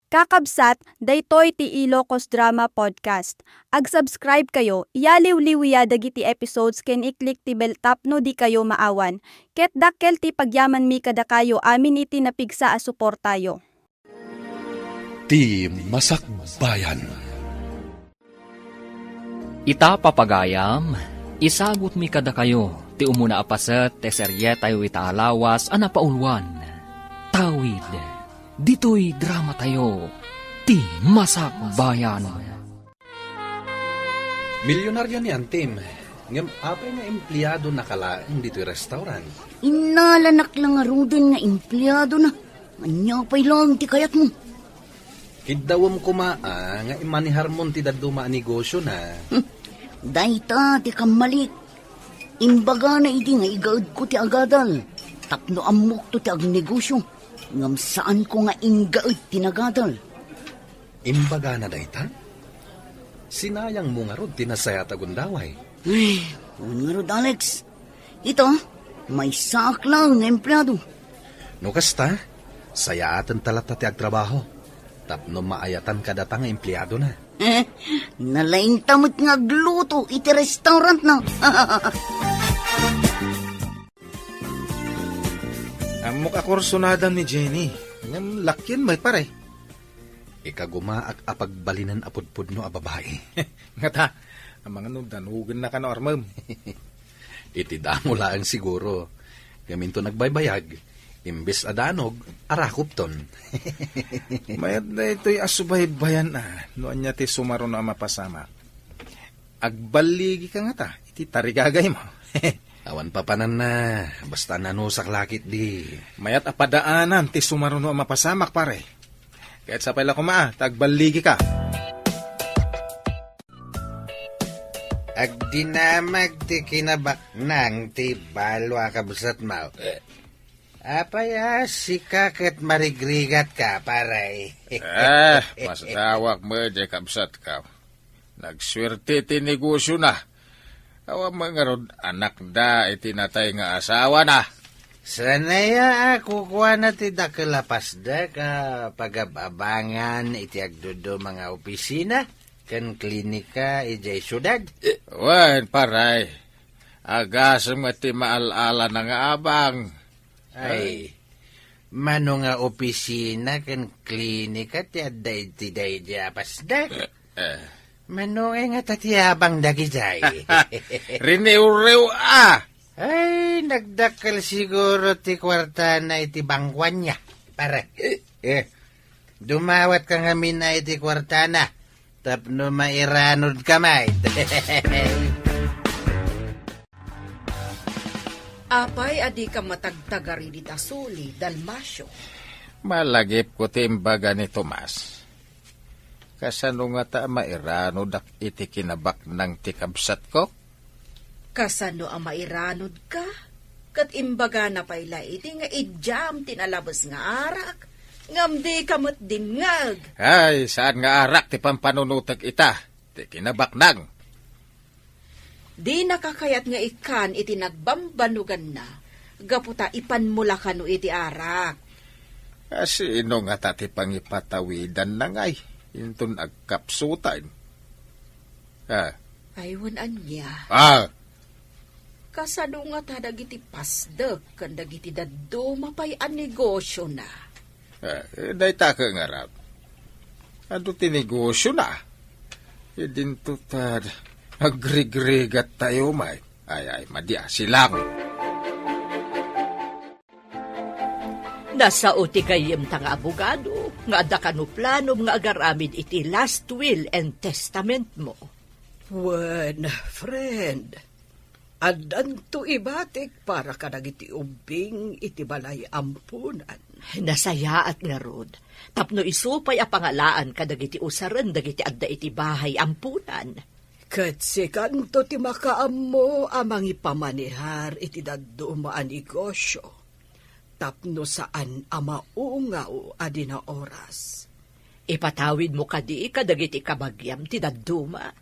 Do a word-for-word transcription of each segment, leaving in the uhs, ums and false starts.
Kakabsat, daytoy ti Ilocos Drama Podcast. Ag-subscribe kayo, iyaliwliwya dagiti episodes ken i-click ti bell tapno dikayo maawan. Ket dakkel ti pagyamanmi kadakayo amin iti napigsa a suportayo. Ti Masakbayan. Ita, papagayam, isagutmi kadakayo ti umuna a paset ti serietayo ita a lawas a napauluan. Tawid, ditoy dramatayo, Ti Masakbayan. Milyonario ni Antim, ngem apay nga empleadonaka laeng ditoy restaurant? Innalanak la ngaruden nga empleadona. Ania pay laeng ti kayatmo? Kiddawem koma a nga imaneharmon ti dadduma a negosiona. Hmm. Dayta ti kammalik. Imbagana idi nga igaedko ti agadal tapno ammokto ti agnegosio, ngem saanko nga inggaed ti nagadal. Imbagana dayta? Sinayangmo ngarud ti nasayaat a gundaway. Ay, wen ngarud, Alex. Ita, maysaak laeng nga empleado. No kasta, sayaatenta latta ti agtrabaho tapno maayatan kadata nga empleadona. Nalaingta met nga agluto iti restaurantna. Ammok a kursunada ni Jenny. Ngem lakien met, pare. Ikagumaak a pagbalinen a pudpudno a babai. Ngata, amangan no danogennaka no armem. Iti damo laeng siguro. Ngem inton agbaybayag, imbes a danog, arakupton. Mayat daytoy a subaybayan a, no ania ti sumaruno a mapasamak. Agballigika ngata iti tarigagaymo. Awan papananna, basta nanusak lakit di. Mayat a padaanan ti sumaruno a mapasamak, pare. Ket sapay la koma, ta agballigika. Agdinamag ti kinabaknang ti balo a kabsatmo. Apay a sika ket marigrigatka, pare? Ah, masdawak met diay kabsatko. Nagsuerte ti negosiona. Awan met ngarud anakda iti natay nga asawana. Sanaya a kukuana ti dakkel a pasdek a pagab-abangan iti agduduma nga opisina ken klinika idiay siudad? Wen, pare. Agasem met ti maal-alana nga abang. Ay, mano nga opisina ken klinika ti adda iti daydi a pasdek? Eh. Mano ngay ngata ti abang dagidiay? Riniwriw a! Ay, nagdakkel siguro ti kuartana iti bangkuanna, pare. Eh, dumawatka ngamin a iti kuartana tapno mairanodka met. Apay a dika matagtagari dita suli, Dalmacio? Malagipko ti imbaga ni Tomas. Kasano ngata a mairanodak iti kinabaknang ti kabsatko? Kasano a mairanodka? Ket imbagana pay la idi nga idiam ti nalabes nga arak, ngem dika met dimngeg. Ay, saan nga arak ti pampanunotek ita, ti kinabaknang. Dinaka kayat nga ikkan iti nagbambanuganna, gapu ta ipanmo la kano iti arak. A, sino ngata ti pangipatawidanna ngay inton agkapsutan? Ah. Ay, wen ania? Ah. Kasano ngata dagiti pasdek ken dagiti dadduma pay a negosiona? Eh, dayta ket ngarud. Adu ti negosiona. Idinto ta agrigrigattayo met. Ay, ay, madi a, silang. Nasao ti gayyemta nga abogado nga adda kano planom nga agaramid iti last will and testament mo. Wen, friend, addanto ibatik para kadagiti ubbing iti balay ampunan. Nasayaat ngarud, tapno isu pay a pangalaan kadagiti usaren dagiti adda iti bahay ampunan. Ket sikanto ti makaammo a mangipamanihar iti dadduma a negosio, tapno saan a maungaw a di naoras. Ipatawidmo kadi kadagiti kabagiam ti dadduma?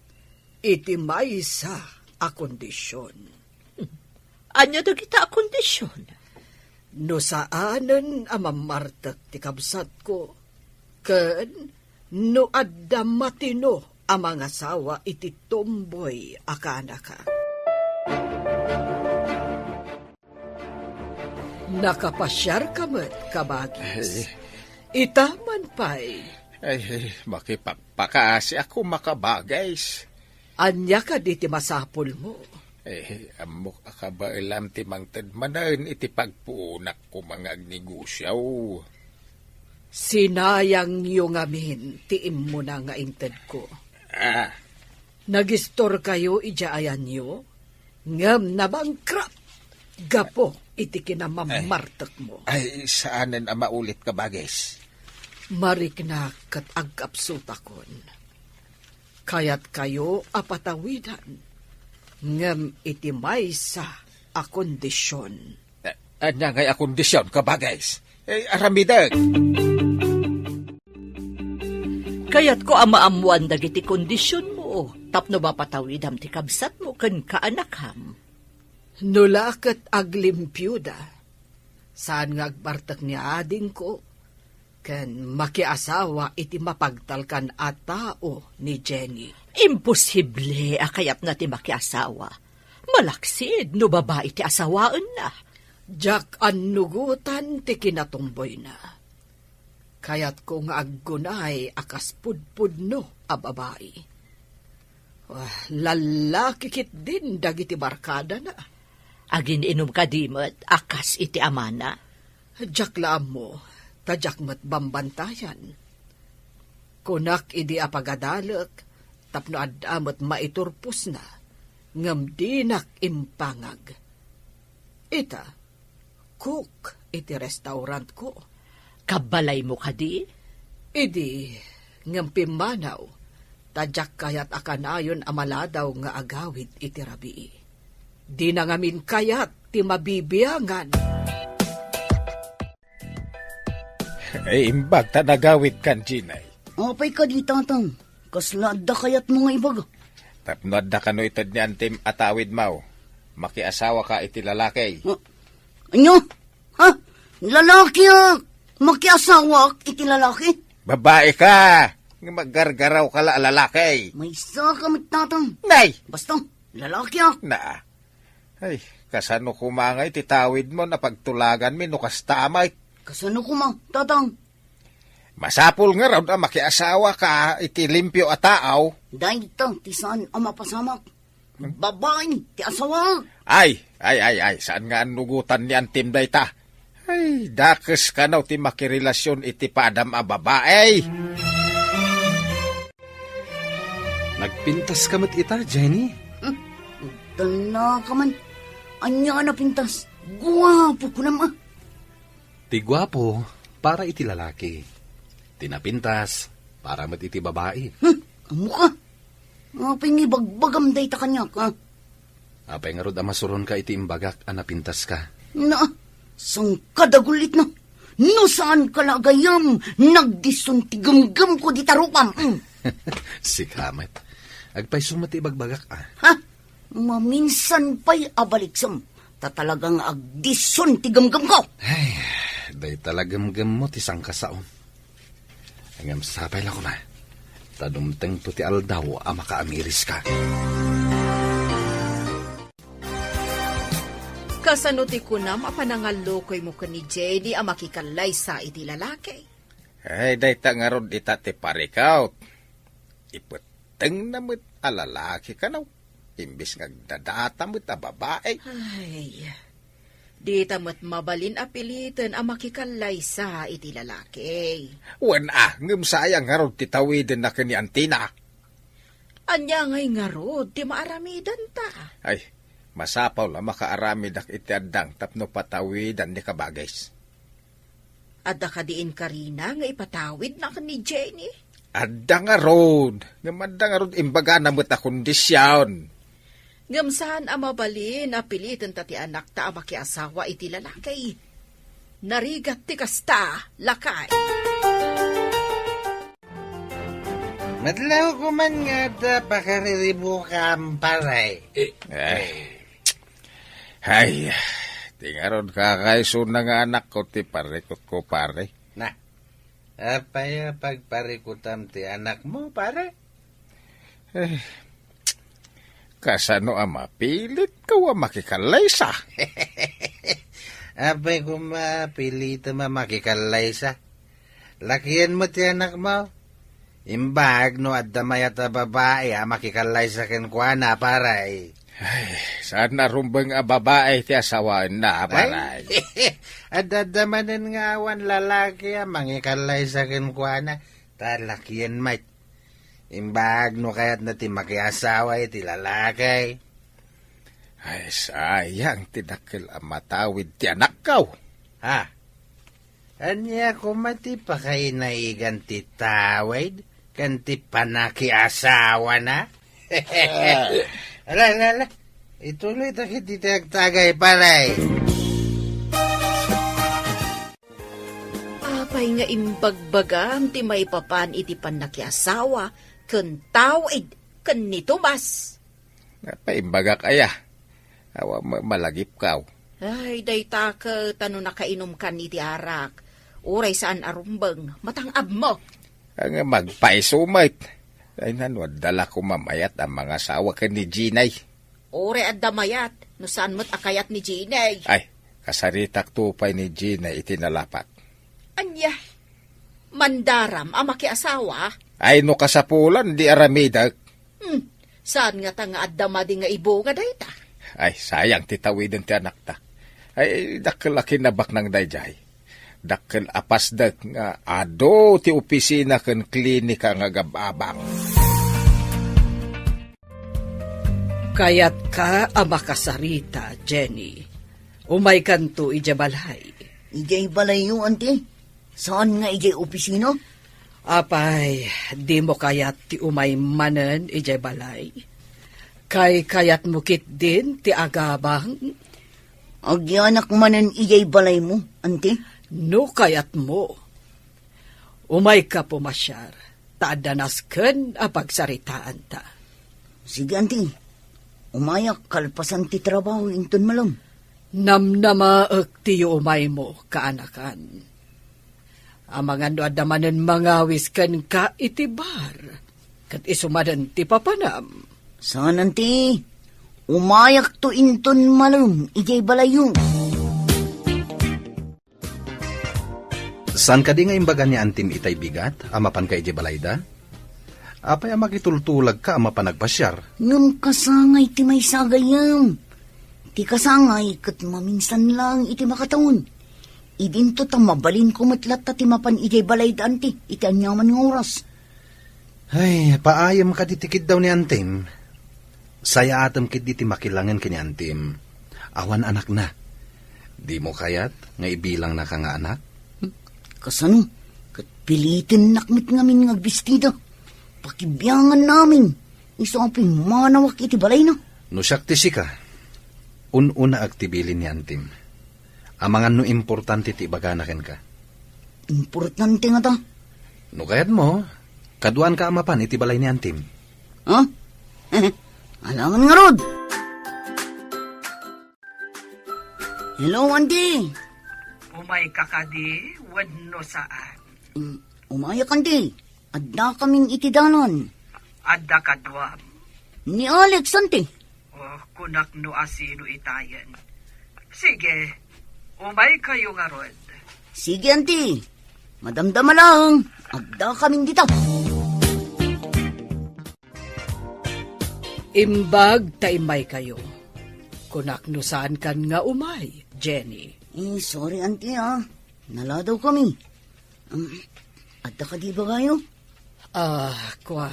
Iti maysa a kondision. Ania dagita a kondision? No saanen a mammartek ti kabsatko, Ken no adda matino a mangasawa iti tomboy a kaanakak. Nakapasiarka met, kabagis. Ay. Ita man pay. Ay, makipakpakaasiak koma, kabagis. Ania kadi ti masapulmo? Eh, ammok a kabaelam ti mangted manen iti pagpuonak koma nga agnegosio. Sinayangyo ngamin ti immuna nga intedko. Ah. Nagistorkayo idiay ayanyo, ngem nabangkrut gapu iti kinamammartekmo. Ay, saanen a maulit, kabagis. Mariknak ket agkapsutakon. Kayatkayo a patawidan, ngem iti maysa a kondision. Eh, ania ngay a kondision, kabagis? Eh, aramidek. Kayatko a maammoan dagiti kondisionmo tapno mapatawidam ti kabsatmo ken kaanakam. No la ket aglimpioda, saan nga agbartek ni adingko ken makiasawa iti mapagtalkan a tao ni Jenny. Imposible a kayatna ti makiasawa. Malaksid no babai ti asawaenna. Diak annugotan ti kinatumboyna. Kayatko nga aggunay a kas pudpudno a babai. Ah, lallaki ketdin dagiti barkadana. Agin-inom kadi met a kas iti amana? Diak la ammo, ta diak met bambantayan. Kunak idi a pagadalek tapno adda met maiturposna, ngem dinak impangag. Ita, cook iti restaurantko. Kabbalaymo kadi? Idi, ngem pimmanaw, ta diak kayat a kanayon a maladaw nga agawid iti rabii. Dina ngamin kayat ti mabibiangan. Ay, imbag ta nagawidkan, Jenny. Apay kadi, Tatang? Kasla adda kayatmo nga ibaga? Tapno adda kano ited ni antim a tawidmo, makiasawaka iti lalaki. Ah, ania? Ha? Lalaki a makiasawak iti lalaki? Babai ka! Nga maggargaraw ka la a lalaki. Maysa ka met, Tatang. Nay! Basta, lalaki a. Na. Ay, kasano koma nga iti tawidmo a pagtulaganmi no kasta met? Kasano koma, Tatang? Masapul ngarud a makiasawaka iti limpio a tao. Dayta ti saan a mapasamak. Babai ti asawa. Ay, ay, ay, ay, saan nga annugotan ni antim dayta? Ay, dakes kano ti makirelasion iti padam a babai. Nagpintas ka met ita, Jenny? Hmm, dana ka man. Ania a napintas? Guapo kunam a. Ti guapo, para iti lalaki. Ti napintas, para met iti babai. Hmm, ammo ka. Apay nga ibagbagam dayta kaniak, ha? Apay ngarud a masuronka iti imbagak a napintaska? Na, saan ka dagulitna? No saan ka la agayam, nagdison ti gemgemko dita rupam. Mm. Sika met. Agpayso met ti ibagbagak, a. Ha? Maminsan pay a baliksem, ta talaga nga agdison ti gemgemko. Ay, dayta la gemgemmo ti sangkasaom. Ngem sapay la koma, ta dumtengto ti aldaw a makaamiriska. Kasano ti kunam a panangallukoymo ken ni Jenny a makikallaysa iti lalaki? Ay, dayta ngarud ita ti parikawt. Ipettengna met a lalaki kano, imbes nga agdadata met a babai. Ay, dita met mabalin a piliten a makikallaysa iti lalaki. Wen a, ngem sayang ngarud ti tawidenna ken ni antina. Ania ngay ngarud ti maaramidanta? Ay, masapul a makaaramidak iti addang tapno patawidan ni kabagis. Adda kadi inkarina nga ipatawidna ken ni Jenny? Adda ngarud, ngem adda ngarud imbagana met a kondision. Ngem saan a mabalin a pilitenta ti anakta a makiasawa iti lalaki. Narigat ti kasta, lakay. Madlaw koma nga adda pakariribukam, pare. Eh. Ay, ti ngarud kakaisuna nga anakko ti parikutko, pare. Na. Apay a pagparikutam ti anakmo, pare? Eh, kasano a mapilitko a makikallaysa? Apay koma pilitem a makikallaysa? Lakienmo ti anakmo. Imbag no adda mayat a babai a makikallaysa kenkuana, pare. Ay, saan a rumbeng a babai ti asawaenna, pare. Ay, adda, adda manen nga awan lalaki a mangikallaysa kenkuana, ta lakien met. Imbag no kayatna ti makiasawa iti lalaki. Ay, sayang ti dakkel a matawid ti anakko. Ha? Ania koma ti pakainaigan ti tawid ken ti panakiasawana? Ala, ala, ala. Ituloy ta kiti ti agtagay, pare. Apay nga imbagbagam ti maipapan iti pannakiasawa ken tawid ken ni Tomas? Apay imbagak aya? Awan ma-, malagipkaw. Ay, dayta ket no nakainumkan iti arak, uray saan a rumbeng, matang-abmo. Nga magpaiso met. Ay, nano, adda la koma mayat a mangasawa ken ni Jinay. Uray adda mayat, no saan met a kayat ni Jinay. Ay, kasaritakto pay ni Jinay iti nalapat. Ania? Mandaram a makiasawa? Ay, no kasapulan, di aramidek. Hmm, saan ngata nga adda madi nga ibunga dayta? Ay, sayang ti tawiden ti anakta. Ay, dakkel a kinabaknang daydiay. Dakkel a pasdek nga adu ti opisina ken klinika nga agab-abang. Kayatka a makasarita, Jenny. Umaykanto idiay balay. Idiay balayyo, anti? Saan nga idiay opisina? Apay, dimo kayat ti umay manen idiay balay? Kaykayatmo ketdin ti agabang? Agyanak manen idiay balaymo, anti? No kayatmo, umayka pumasiar, ta adda nasken a pagsaritaanta. Sige, anti. Umayak kalpasan ti trabaho inton malem. Namnamaek ti yuumaymo, kaanakan. Amangan no adda manen mangawis kenka iti bar, ket isu manen ti papanam. Saan, anti. Umayakto inton malem idiay balayyo. Saan kadi nga imbaga ni Antim itay bigat a mapanka idiay balayda? Apay a makitultulagka a mapan agpasiar? Ngem kasangay ti maysa gayam. Ti kasangay ket maminsan laeng iti makatawen. Idinto ta mabalinko met latta ti mapan idiay balayda, anti, iti aniaman nga oras. Ay, paayem kadi ti kiddaw ni Antim. Sayaatem ketdi ti makilangen ken ni Antim. Awan anakna. Dimo kayat nga ibilangnaka nga anak? Kasano? Ket pilitennak met ngamin nga agbistida. Pakibianganna amin. Isu a pimmanawak iti balayna. No siak ti sika, un-unaek ti bilin ni Antim. Amangan no importante ti ibagana kenka. Importante ngata? No kayatmo, kaduaanka a mapan iti balay ni Antim. Ha? Alangan ngarud! Hello, Anti! Umayka kadi wenno saan? Mm, umayak, Anti. Addakamin iti dalan. Adda kaduam? Ni Alex, Anti. Oh, kunak no asino itayen. Sige, umaykayo ngarud. Sige, Anti. Madamdama lang. Addakamin dita. Imbag ta immaykayo. Kunak no saankan nga umay, Jenny. Eh, sorry, Anti, ah. Naladawkami. Um, adda kadi ibagayo? Ah, kua.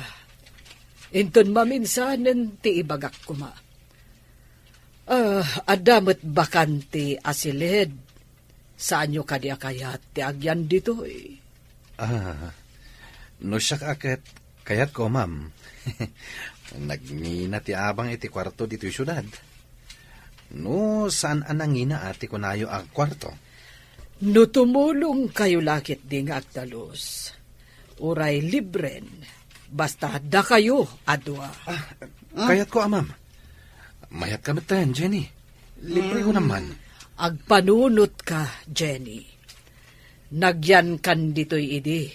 Inton maminsanen ti ibagak koma. Ah, adda met bakante a siled. Saanyo kadi a kayat ti agyan ditoy? Ah, no siak a ket kayatko, ma'am. Nagngina ti abang iti kuarto ditoy siudad. No saan a nangina a ti kunayo a kuarto? No tumulongkayo la ketdi nga agdalus, uray libren, basta dakayo a dua. Ah, kayatko a, ma'am. Mayatka metten, Jenny. Libre ko naman. Agpanunotka, Jenny. Nagyankan ditoy idi,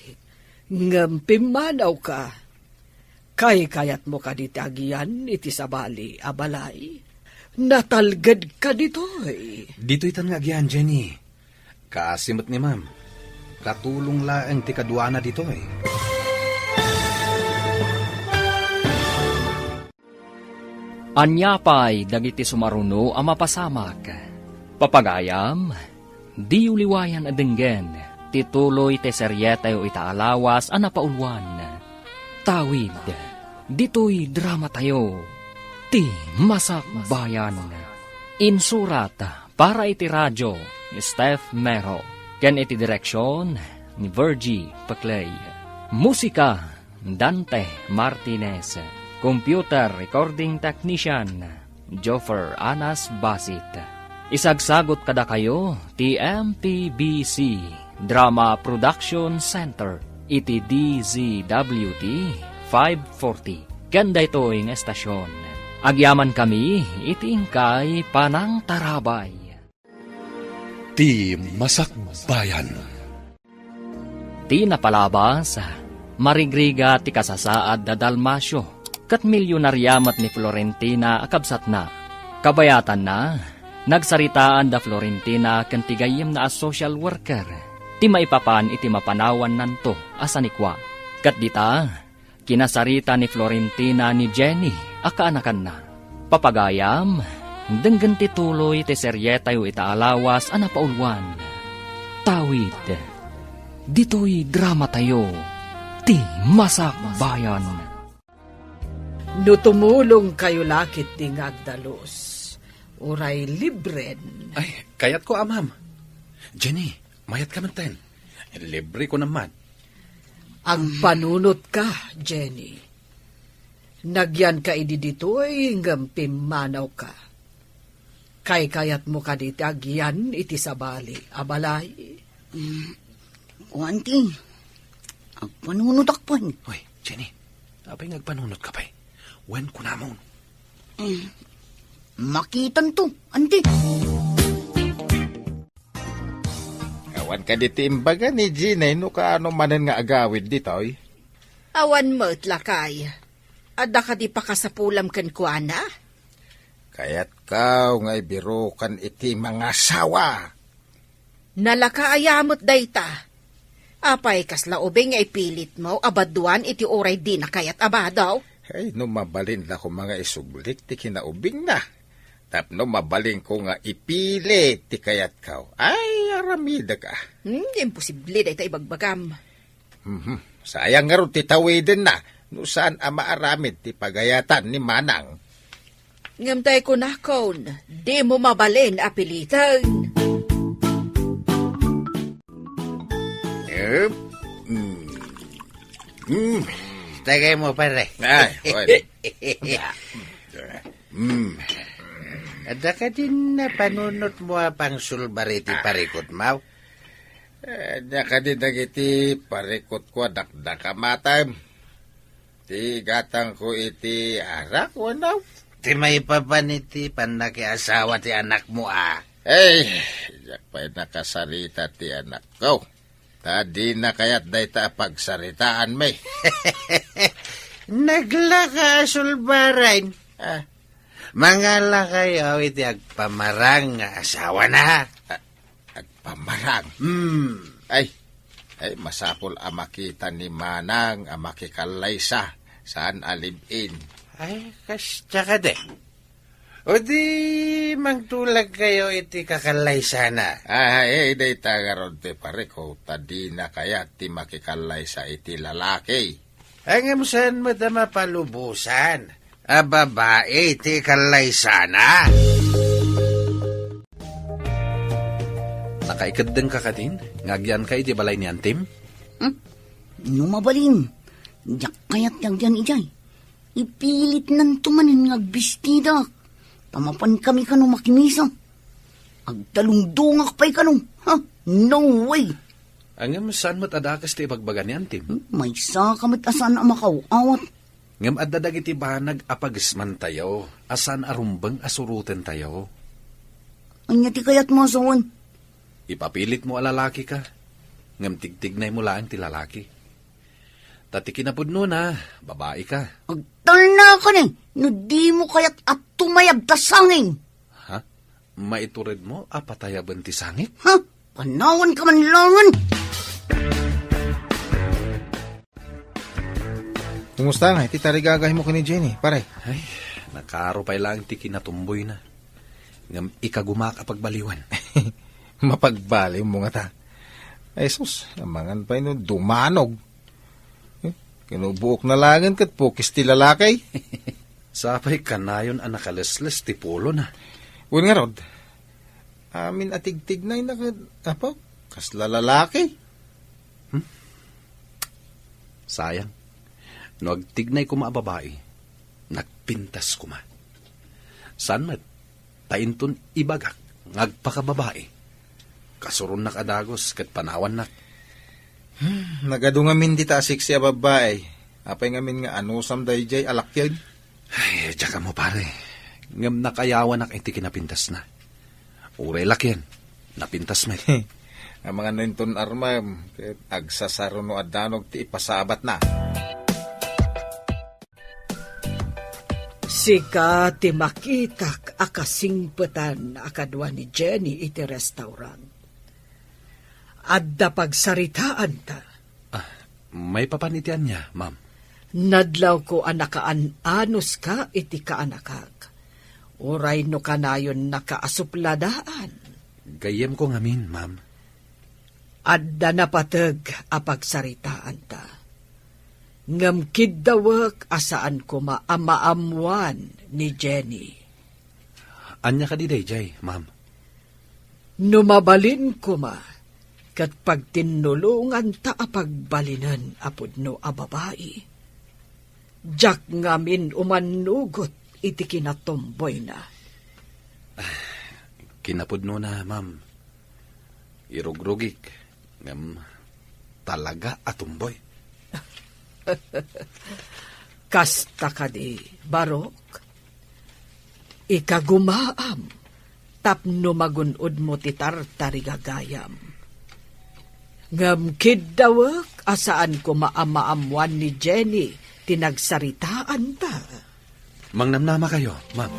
ngem pimmanawka. Kaykayatmo kadi ti agyan iti sabali a balay? Natalgedka ditoy. Ditoytan nga agyan, Jenny. Kaasi met ni Ma'am. Katulong laeng ti kaduana ditoy. Ania pay dagiti sumaruno a mapasamak? Papagayam, diyo liwayan a denggen ti tuloy ti serietayo ita a lawas a napauluan. Tawid, ditoy dramatayo, ti Masakbayan. Insurat para iti radio ni Steph Mero, ken iti direksion ni Virgie Peclay. Musika, Dante Martinez. Computer recording technician, Joffer Anas Basit. Isagsagot kadakayo ti M P B C Drama Production Center iti D Z W T five forty. Ken daytoy nga estasion, agyamankami iti inkay panangtarabay. Ti Masakbayan. Ti napalabas, marigrigat ti kasasaad da Dalmacio, ket milionaria met ni Florentina a kabsatna. Kabayatanna, nagsaritaan da Florentina ken ti gayyemna a social worker ti maipapan iti mapanawannanto a sanikua. Ket dita, kinasarita ni Florentina ni Jenny a kaanakanna. Papagayam, denggen ti tuloy ti serietayo ita a lawas a napauluan. Tawid, ditoy dramatayo, ti Masakbayan. No tumulongkayo la ketdi nga agdalus, uray libren. Ay, kayatko a, ma'am. Jenny, mayat ka metten. Libre ko naman. Agpanunotka, Jenny. Nagyanka idi ditoy ngem pimmanawka. Kaykayatmo kadi ti agyan iti sabali a balay? Mm, kuan ti, agpanunotak pay. Hoy, Jenny, apay nga agpanunotka pay? Wen kunamon. Mm, makitanto, anti. Awan kadi ti imbaga ni Jenny no kaano manen nga agawid ditoy? Awan met, lakay. Adda kadi pakasapulam kenkuana? Kayatko nga ibirukan iti mangasawa. Nalaka aya met dayta. Apay kasla ubing nga ipilitmo a baduan iti uray dina kayat a bado? Ay, no mabalin la koma nga isublik ti kinaubingna. Tapno mabalinko nga ipilit ti kayatko. Ay, aramidek a. Hmm, imposible dayta ibagbagam. Mhm. Sayang ngarud ti tawidenna no saan a maaramid ti pagayatan ni Manang. Ngem tay kunakon, dimo mabalin a piliten. Em, mm. Mm. Tagay mo, pare. Ay, oy. Mm. Adda kadin napanunotmo a pangsulbar iti parikutmo? Eh, adda kadi dagiti parikutko a dakdakamatem. Ti gatangko iti arak, wenno? Ti maipapan iti pannakiasawa ti anakmo a. Ay, diak pay nakasarita ti anakko. Ta dina kayat dayta a pagsaritaanmi. Naglaka a sulbaren. Ah. Mangalakayo iti agpamarang nga asawana. Ah, agpamarang? Hmm. Ay, ay, masapul a makita ni Manang a makikallaysa, saan a live-in. Ay, kasta kadi. O di mangtulagkayo iti kakallaysana. Ah, eh, dayta ngarud ti pariko, ta dina kayat ti makikallaysa iti lalaki. Ngem saan met a mapalubosan a babai ti kallaysana? Nakaikeddengka kadin nga agyanka iti balay ni Antim? Hmm? No mabalin, diak kayat ti agyan idiay. Ipilitnanto manen nga agbestidak. Ta mapankami kano makimisa. Agtalungdongak pay kano. Ha? No way! Ngem saan met a dakes ti ibagbaga ni Antim? Hmm, maysaka met a saan a makaw-awat. Ngem adda dagiti banag a pagesmantayo a saan a rumbeng a surotentayo. Ania ti kayatmo a sawen? Ipapilitmo a lalakika. Ngem tigtignaymo laeng ti lalaki. Ta ti kinapudnona, babaika. Agtalnaka ni, no dimo kayat a tumayab ta sangin. Ha? Maituredmo a patayaben ti sangik? Ha? Panawanka man laengen! Kumusta ngay ti tarigagaymo ken ni Jenny, pare? Ay, nakaro pay laeng ti kinatumboyna. Ngem ikagumak a pagbaliwen. Mapagbaliwmo ngata. Ay sus, amangan pay no dumanog. Eh, kinubuokna laengen ket pukis ti lalaki. Sapay kanayon a nakalesles ti pulona. Wen ngarud, amin a tigtignayna ket, apo, kasla lalaki. Hmm? Sayang. No agtignay koma a babai, nagpintas koma. Saan met, ta inton ibagak nga agpakababai, kasuronnak a dagus ket panawannak. Hmm, nagadu ngamin dita a sexy a babai. Apay ngamin nga anusam daydiay a lakian? Ay, diak ammo, pare. Ngem nakayawanak iti kinapintasna. Uray lakian, napintas met. Amangan no inton armam, ket agsasaro no addanog ti ipasabatna. Sika ti makitak a kasingpetan a kadua ni Jenny iti restaurant. Adda pagsaritaanta. Ah, maipapan iti ania, ma'am? Nadlawko a nakaan-anuska iti kaanakak. Uray no kanayon nakaasupladaan. Gayyemko ngamin, ma'am. Adda napateg a pagsaritaanta. Ngem kiddawek a saan koma a maammoan ni Jenny. Ania kadi daydiay, ma'am? No mabalin koma, ket pagtinnulonganta a pagbalinen a pudno a babai, diak ngamin umannugot iti kinatumboyna. Kinapudnona, ma'am. Irugrugik, ngem talaga a tumboy. Kasta kadi, Barok? Ikagumaam tapno magun-odmo ti tartarigagayam. Ngem kiddawek a saan koma a maammoan ni Jenny ti nagsaritaanta. Mangnamnamakayo, ma'am.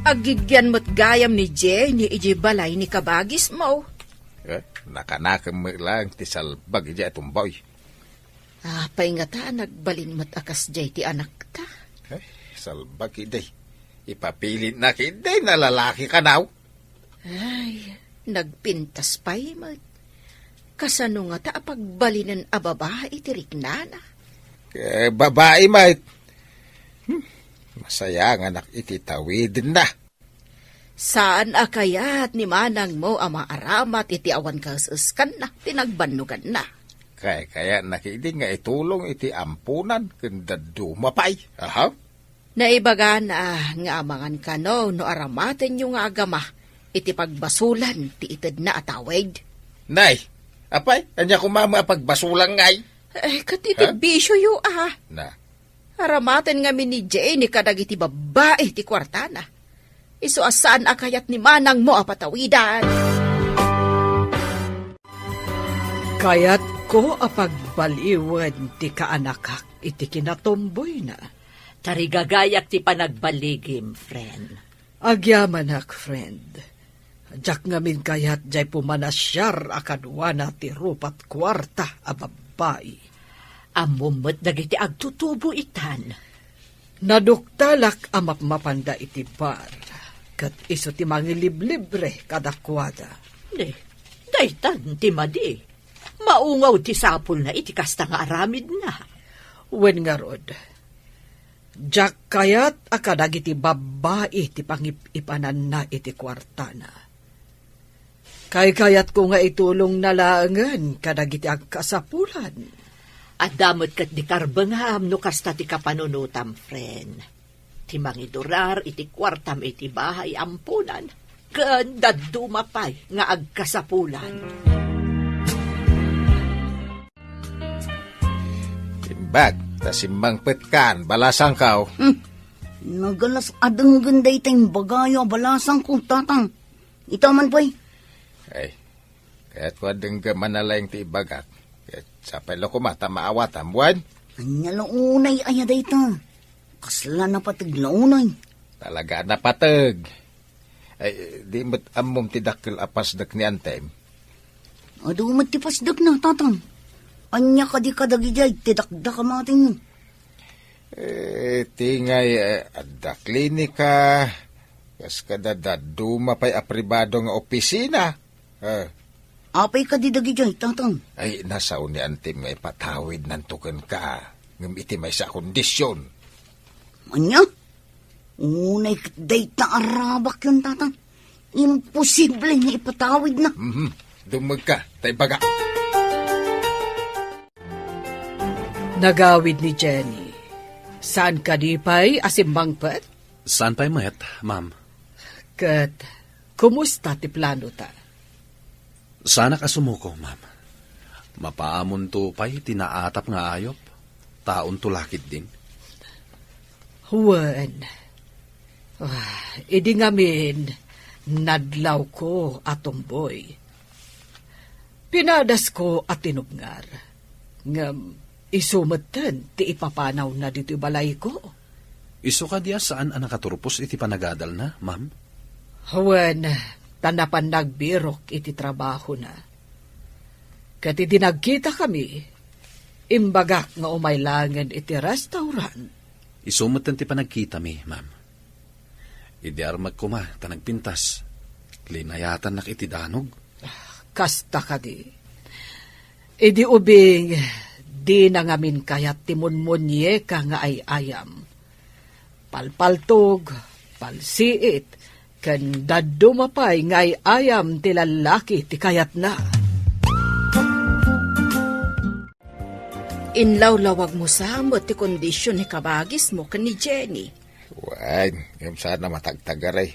Aggigyan met gayam ni Jenny idiay balay ni kabagismo. Eh, nakanakem met laeng ti salbag idiay a tumboy. Apay ngata a nagbalin met a kasdiay ti anakta? Ay, salbag idi. Ipapilitna idi na lalaki kanaw. Ay, nagpintas pay met. Kasano ngata a pagbalinen a babai ti riknana? Eh, babai met. Hmm, masayanganak iti tawidenna. Saan a kayat ni manangmo a maaramat iti awan kaes-eskanna ti nagbannoganna? Kay kayatna ketdi nga itulong iti amponan ken dadduma pay. Aha. Naibagana nga amangan kano no aramatenyo nga agama iti pagbasolan ti itedna a tawid. Nay, apay, ania koma met a pagbasolan ngay? Eh, ket iti Ha? bisioyo, ah. Na. Aramaten ngamin ni Jenny kadagiti babbai ti kuartana. Isu a saan a kayat ni manangmo a patawidan. Kayatko a pagbaliwen ti kaanakak iti kinatumboyna. Tarigagayak ti panagbaligim, friend. Agyamanak, friend. Diak ngamin kayat diay pumanasiar a kaduana ti rupat kuarta a babbai. Ammom met dagiti agtutubo itan. Naduktalak a mapmapanda iti bar, ket isu ti mangiliblibre kadakuada. Ni, daytan ti madi. Maungaw ti sapulna iti kasta nga aramidna. Wen ngarud, diak kayat a kadagiti babbai ti pangip-ipananna iti kuartana. Kaykayatko nga itulongna laengen kadagiti agkasapulan. Adda met ket di karbengam no kasta ti kapanunotam, friend. Ti mangidurar iti kuartam iti bahay amponan, ken dadduma pay nga agkasapulan. Imbag, ta simmangpetkan, balasangko. Hmm. Nagalas a denggen dayta imbagayo a balasangko, tatang. Ita man pay. Ay, Ket kuadengga manalaing ti ibagak. Ket sapay la koma ta maawatam, wen? Ania la unay aya dayta? Kasla napateg la unay? Talaga a napateg. Ay, di met ammom ti dakkel a pasdek ni Antem? Adu met ti pasdekna, Tatang. Ania kadi kadagidiay ti dakdakamatenyo? Eh, ti ngay, eh, adda klinika, kas kada dadduma pay a pribado nga opisina. Eh. Apay kadi dagidiay, Tatang? Ay, nasao ni Antem nga ipatawidnanto kenka, ngem iti maysa a kondisyon. Ania? Unay ket dayta a rabakyon, Tatang. Imposible nga ipatawidna. Mhm. Dummegka, ta ibaga. Nagawid ni Jenny. Saan kadi pay a simmangpet? Saan pay met, ma'am? Ket, kumusta ti planota? Saanak a sumuko, ma'am. Mapaamonto pay ti naatap nga ayup. Taonto la ketdin. Wen. Ah, idi ngamin, nadlawko a tumboy. Pinadasko a tinubngar. Ngem isu metten ti ipapanawna ditoy balayko. Isu kadi a saan a nakaturpos iti panagadalna, ma'am? Wen, ta napan nagbirok iti trabahona. Ket idi nagkitakami, imbagak nga umay laengen iti restaurant. Isu metten ti panagkitami, ma'am. Idi armek koma ta nagpintas, linayatannak iti danog. Kasta kadi. Idi ubing, dina ngamin kayat ti munmunyeka nga ay-ayam. Palpaltog, palsiit, ken dadduma pay nga ay-ayam ti lallaki ti kayatna. Inlawlawagmo sa met ti kondision ni kabagismo ken ni Jenny. Wen, ngem saan a matagtagaray.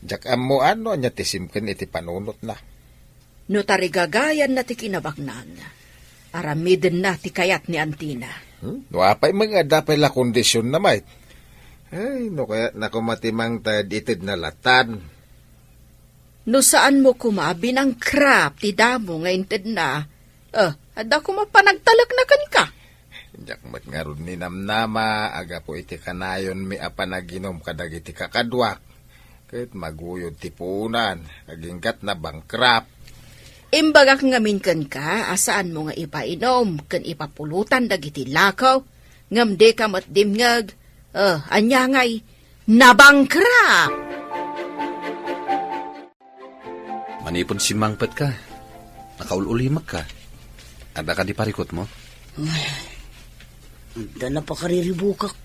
Diak ammoan no ania ti simken iti panunotna. No tarigagayanna ti kinabaknang, aramidenna ti kayat ni antina. Hmm? No apay met nga adda pay la kondisionna, met. Ay, no kayatna koma ti mangted, itedna latan. No saanmo koma a binangkrap ti damo nga intedna, eh, adda koma panagtalekna kenka. Diak met ngarud ninamnama a gapu iti kanayonmi a panaginum kadagiti kakaduak, ket maguyod ti puonan, agingga't nabangkrap. Imbagak ngamin kenka a saanmo nga ipainum ken ipapulotan dagiti lakaw, ngem dika met dimngeg. Eh, ania ngay, nabangkrap! Manipud simmangpetka, nakaul-ulimekka. Adda kadi parikutmo? Ay, adda la pakariribukak.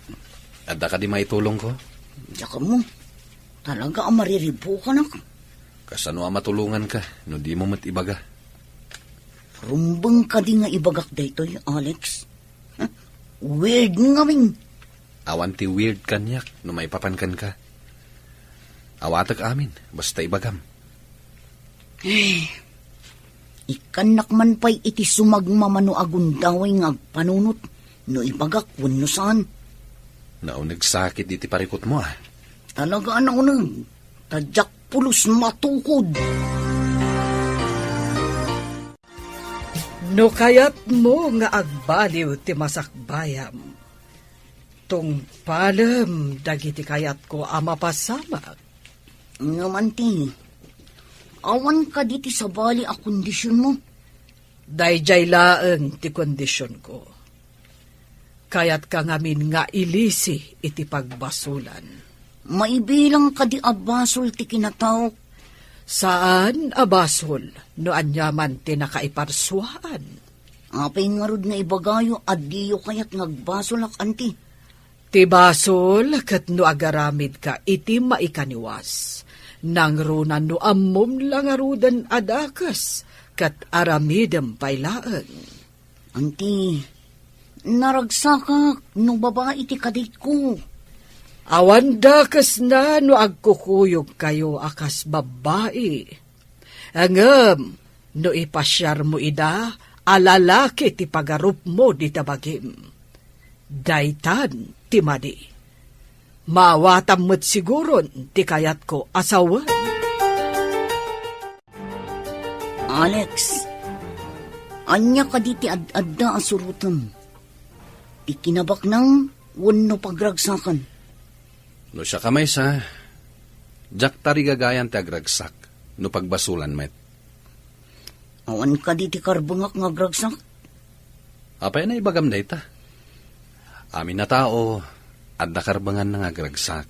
Adda kadi maitulongko? Diak ammo. Talaga a mariribukanak. Kasano a matulonganka no dimo met ibaga? Rumbeng kadi nga ibagak daytoy, Alex? Huh? Weird ngamin. Awan ti weird kaniak no maipapan kenka. Awatek amin, basta ibagam. Eh, ikkannak man pay iti sumagmamano a gundaway nga agpanunot no ibagak wenno saan. Nauneg sakit iti parikutmo, ah. Talaga a nauneg. Ta diak pulos matukod. No kayatmo nga agbaliw ti masakbayam, tungpalem dagiti kayatko a mapasamak. Ngem anti, awan kadi ti sabali a kondisionmo? Daydiay laeng ti kondisionko. Kayatka ngamin nga ilisi iti pagbasolan. Maibilang kadi a basol ti kinataok? Saan a basol no aniaman ti nakaiparsuaan. Apay ngarud nga ibagayo a diyo kayat nga agbasolak, anti? Ti basol ket no agaramidka iti maikaniwas, nangruna no ammom la ngaruden a dakes ket aramidem pay laeng. Anti, naragsakak no babai ti kaditko. Awan dakesna no agkukuyogkayo a kas babbai. Ngem no ipasiarmo ida a lalaki ti pagarupmo dita bagim, daytan ti madi. Maawatam met siguron ti kayatko a sawen. Alex, ania kadi ti ad-adda a surotem? Ti kinabaknang wenno pagragsakan? No siak a maysa, diak tarigagayan ti agragsak no pagbasolan met. Awan kadi ti karbengak nga agragsak? Apay a naibagam dayta? Amin a tao, adda karbenganna nga agragsak.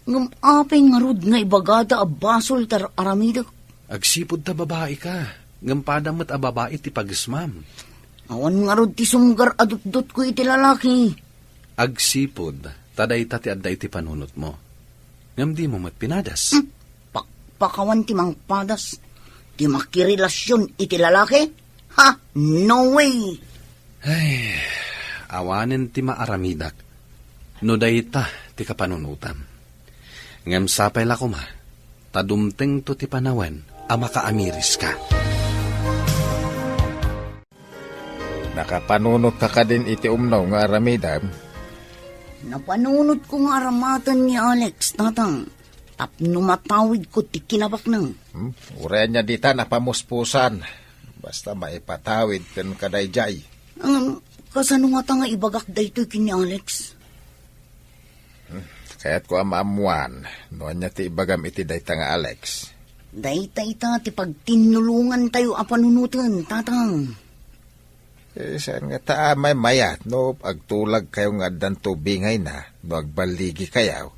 Ngem apay ngarud nga ibagada a basol ti ar-aramidek? Agsipud ta babaika, ngem padam met a babai ti pagesmam. Awan ngarud ti sumgar a dutdotko iti lalaki. Agsipud ta dayta ti adda iti panunotmo. Ngem dimo met pinadas. Hmm, pakpakawan ti mangpadas. Ti makirelasion iti lalaki? Ha? No way! Ay, awanen ti maaramidak no dayta ti kapanunotam. Ngem sapay la koma ta dumtengto ti panawen a makaamiriska. Nakapanunotka kadin iti umno nga aramidem? Napanunotko nga aramaten ni Alex, Tatang, tapno matawidko ti kinabaknang. Hmm? Uray ania dita napamuspusan. Basta maipatawid ken kadaydiay. Ngem, kasano ngata nga ibagak daytoy ken ni Alex? Hmm, kayatko a maammuan no ania ti ibagam iti dayta nga Alex. Dayta ita ti pagtinnulongantayo a panunoten, Tatang. Eh, saan ngata a maymayat no agtulagkayo nga addanto bingayna no agballigikayo?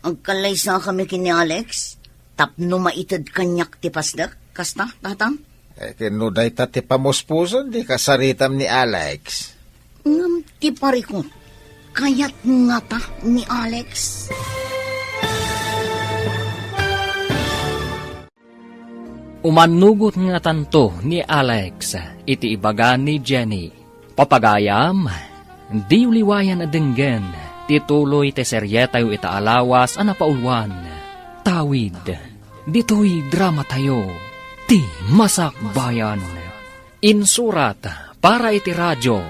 Agkallaysakami ken ni Alex tapno maited kaniak ti pasdek, kasta, Tatang? Eh, ken no dayta ti pamuspusan, di kasaritam ni Alex. Ngem ti parikut, kayat ngata ni Alex? Umannugot ngatanto ni Alex iti ibaga ni Jenny. Papagayam, diyo liwayan a denggen ti tuloy ti serietayo ita a lawas a napauluan. Tawid, ditoy dramatayo, Ti Masakbayan. Insurat para iti radio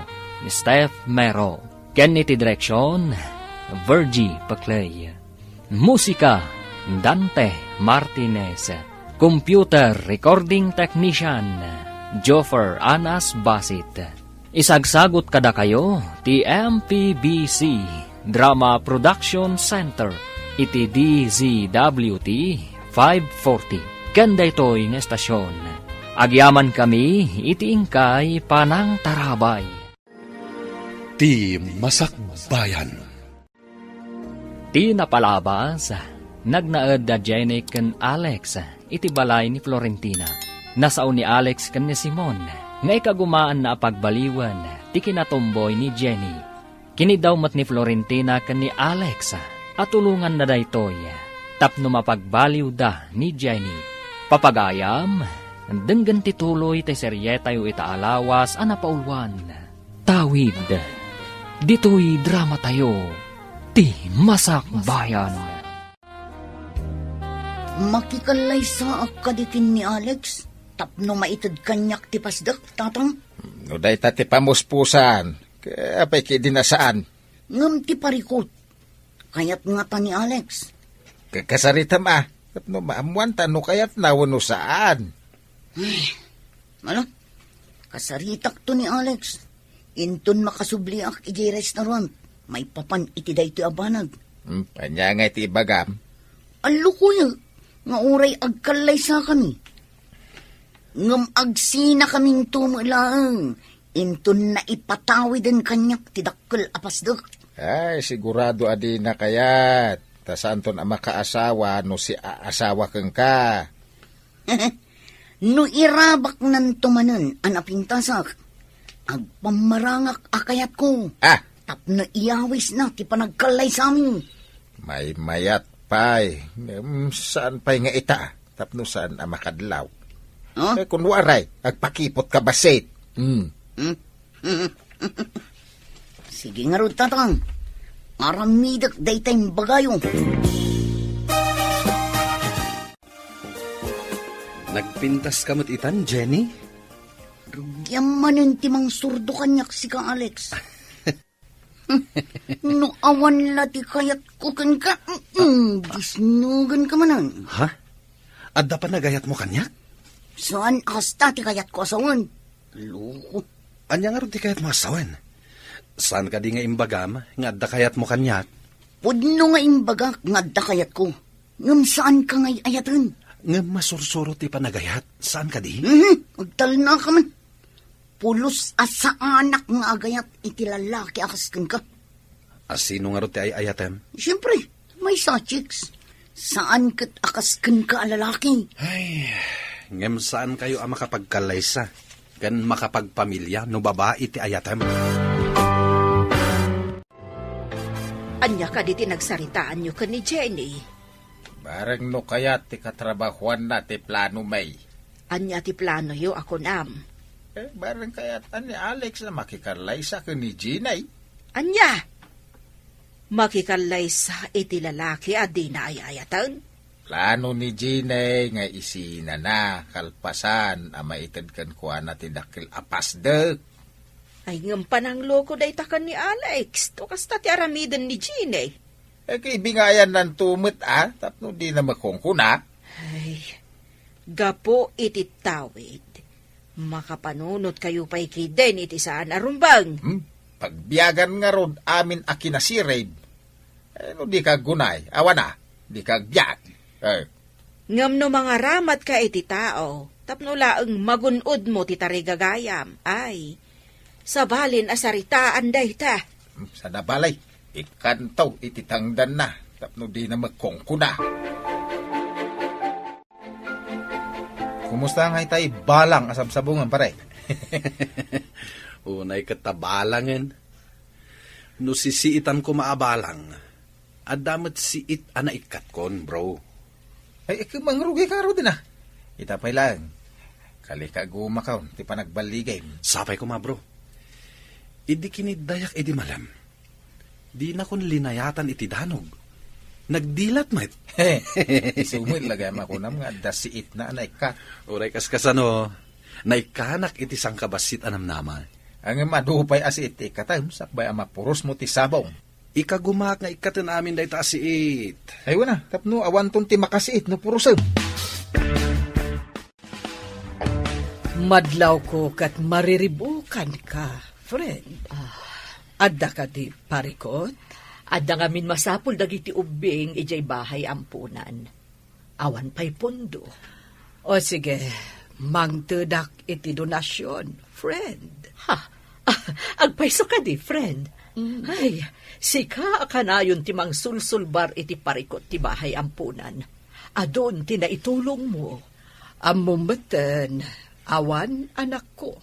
ni Steph Mero ken iti direksion, Virgie Paclay. Musika, Dante Martinez. Computer recording technician, Joffer Anas Basit. Isagsagut kadakayo ti M P B C Drama Production Center iti D Z W T five forty. Ken daytoy nga estasion, agyamankami iti inkay panangtarabay. Ti Masakbayan. Ti napalabas, nagnaed da Jenny ken Alex iti balay ni Florentina. Nasao ni Alex ken ni Simon nga ikagumaanna a pagbaliwen ti kinatumboy ni Jenny. Kiniddaw met ni Florentina ken ni Alex a tulonganna daytoy tapno mapagbaliwda ni Jenny. Papagayam, denggen ti tuloy ti serietayo ita a lawas a napauluan. Tawid, ditoy dramatayo, Ti Masakbayan. Makikallaysaak kadi ken ni Alex tapno maited kaniak ti pasdek, Tatang? No dayta ti pamuspusan, apay ketdi a saan? Ngem ti parikut, kayat ngata ni Alex. Ka-, kasaritam a, tapno maammuanta no kayatna wenno saan. Ay, ala, kasaritakto ni Alex. Inton makasubliak idiay restaurant, maipapan iti daytoy a banag. Hmm, ania ngay ti ibagam? Allukoy, nga uray agkallaysakami. Ngem agsinakaminto met laeng, inton naipatawiden kaniak ti dakkel a pasdek. Ay, sigurado a dina kayat. Ta saanton a makaasawa no siaasawa kenka. No irabaknanto manen a napintasak, agpammarangak a kayatko. Ah! Tapno iyawisna ti panagkallaysami. Maymayat pay. Ngem saan pay nga ita, tapno saan a makadlaw. Ah? Eh, kun waray, agpakipotka bassit. Hmm. Hmm? Sige ngarud, Tatang. Aramidek dayta imbagayo. Nagpintaska met itan, Jenny? Rugiam manen ti mangsurdo kaniak sika, Alex. No awan la ti kayatko kenka, mm, disnogenka manen. Ha? Adda panagayatmo kaniak? Saan a kasta ti kayatko a sawen. Loko. Ania ngarud ti kayatmo a sawen? Saan kadi nga imbagam nga adda kayatmo kaniak? Pudno nga imbagak nga adda kayatko. Ngem saanka nga ay-ayaten. Ngem masursuro ti panagayat. Saan kadi? Mhm, agtalnaka man. Pulos a saanak nga agayat iti lalaki a kas kenka. A sino ngarud ti ay-ayatem? Siempre, maysa, chicks. Saan ket a kas kenka a lalaki. Ay, ngem saankayo a makapagkallaysa ken makapagpamilia no babai ti ayatem. Ania kadi ti nagsaritaanyo ken ni Jenny? Bareng no kayat ti katrabahuanna ti plano, May. Ania ti planoyo a kunam? Eh, bareng kayat ni Alex a makikallaysa ken ni Jenny. Ania? Makikallaysa iti lalaki a dina ay-ayaten? Plano ni Jenny nga isinana kalpasan a maited kenkuana ti dakkel a pasdek. Ay, ngem panangloko dayta ken ni Alex. To kasta ti aramiden ni Jenny. Eh, kaibingayannanto met, a, tapno dina makungkuna. Ay, gapu iti tawid, makapanunotkayo pay ketdin iti saan a rumbeng. Hmm? Pagbiagan ngarud amin a kinasirib. Eh, no dika aggunay, awan a, dika agbiag. Eh. Ngem no mangaramatka iti tao, tapno laeng magun-odmo ti tarigagayam, ay, sabalin a saritaan dayta. Hmm, saan a balay, ikkanto iti tangdanna, tapno dina makungkuna. Kumusta ngay tay balang a sabsabungan, pare? Unay ket ta balangen. No sisiitan koma a balang, adda met siit a naikkatkon, bro. Ay, ikka mangrugay ka ngarud, a. Ita pay laeng. Kalikagumakaon ti panagballigim. Sapay koma, bro. Idi kiniddayak idi malem, dinakon linayatan iti danog. Nagdilat met. Isu met lagay a makunam nga adda siitna a naikkat. Uray kaskasano, naikkanak iti sangkabassit a namnama. Ngem adu pay a siit ti ikkatem, sakbay a mapurosmo ti sabong. Ikagumaak nga ikkaten amin dayta a siit. Ay, wen a, tapno awanton ti makasiit no purosem. Madlawko ket mariribukanka, friend. Ah. Adda kadi parikut? Adda ngamin masapul dagiti ubbing idiay bahay ampunan. Awan pay pundo. O sige, mangtedak iti donasion, friend. Ha? Agpayso kadi, friend? Mm. Ay, sika a kanayon ti mangsulsulbar iti parikut ti bahay ampunan. Adun ti naitulongmo. Ammom metten, awan anakko.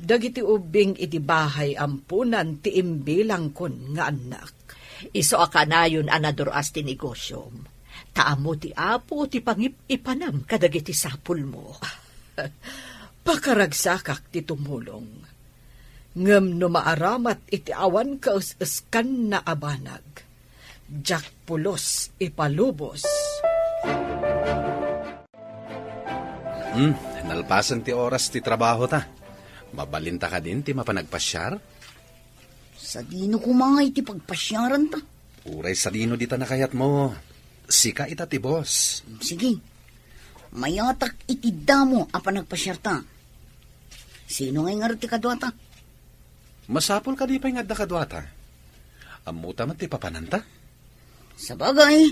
Dagiti ubbing iti bahay ampunan ti imbilangkon nga annak. Isu a kanayon a nadur-as ti negosiom. Ta ammo ti Apo ti pangip-ipanam kadagiti sapulmo. Pakaragsakak ti tumulong. Ngem no maaramat iti awan kaes-eskanna a banag, diak pulos ipalubos. Hmm, nalpasen ti oras ti trabaho ta. Mabalinta kadin ti mapan agpasiar? Sadino koma ngay ti pagpasiaranta? Uray sadino dita nakayatmo. Sika ita ti boss. Sige. Mayatak iti damo a panagpasiarta. Sino ngay ngarud ti kaduata? Masapul kadi pay nga adda kaduata? Ammota met ti papananta? Sabagay,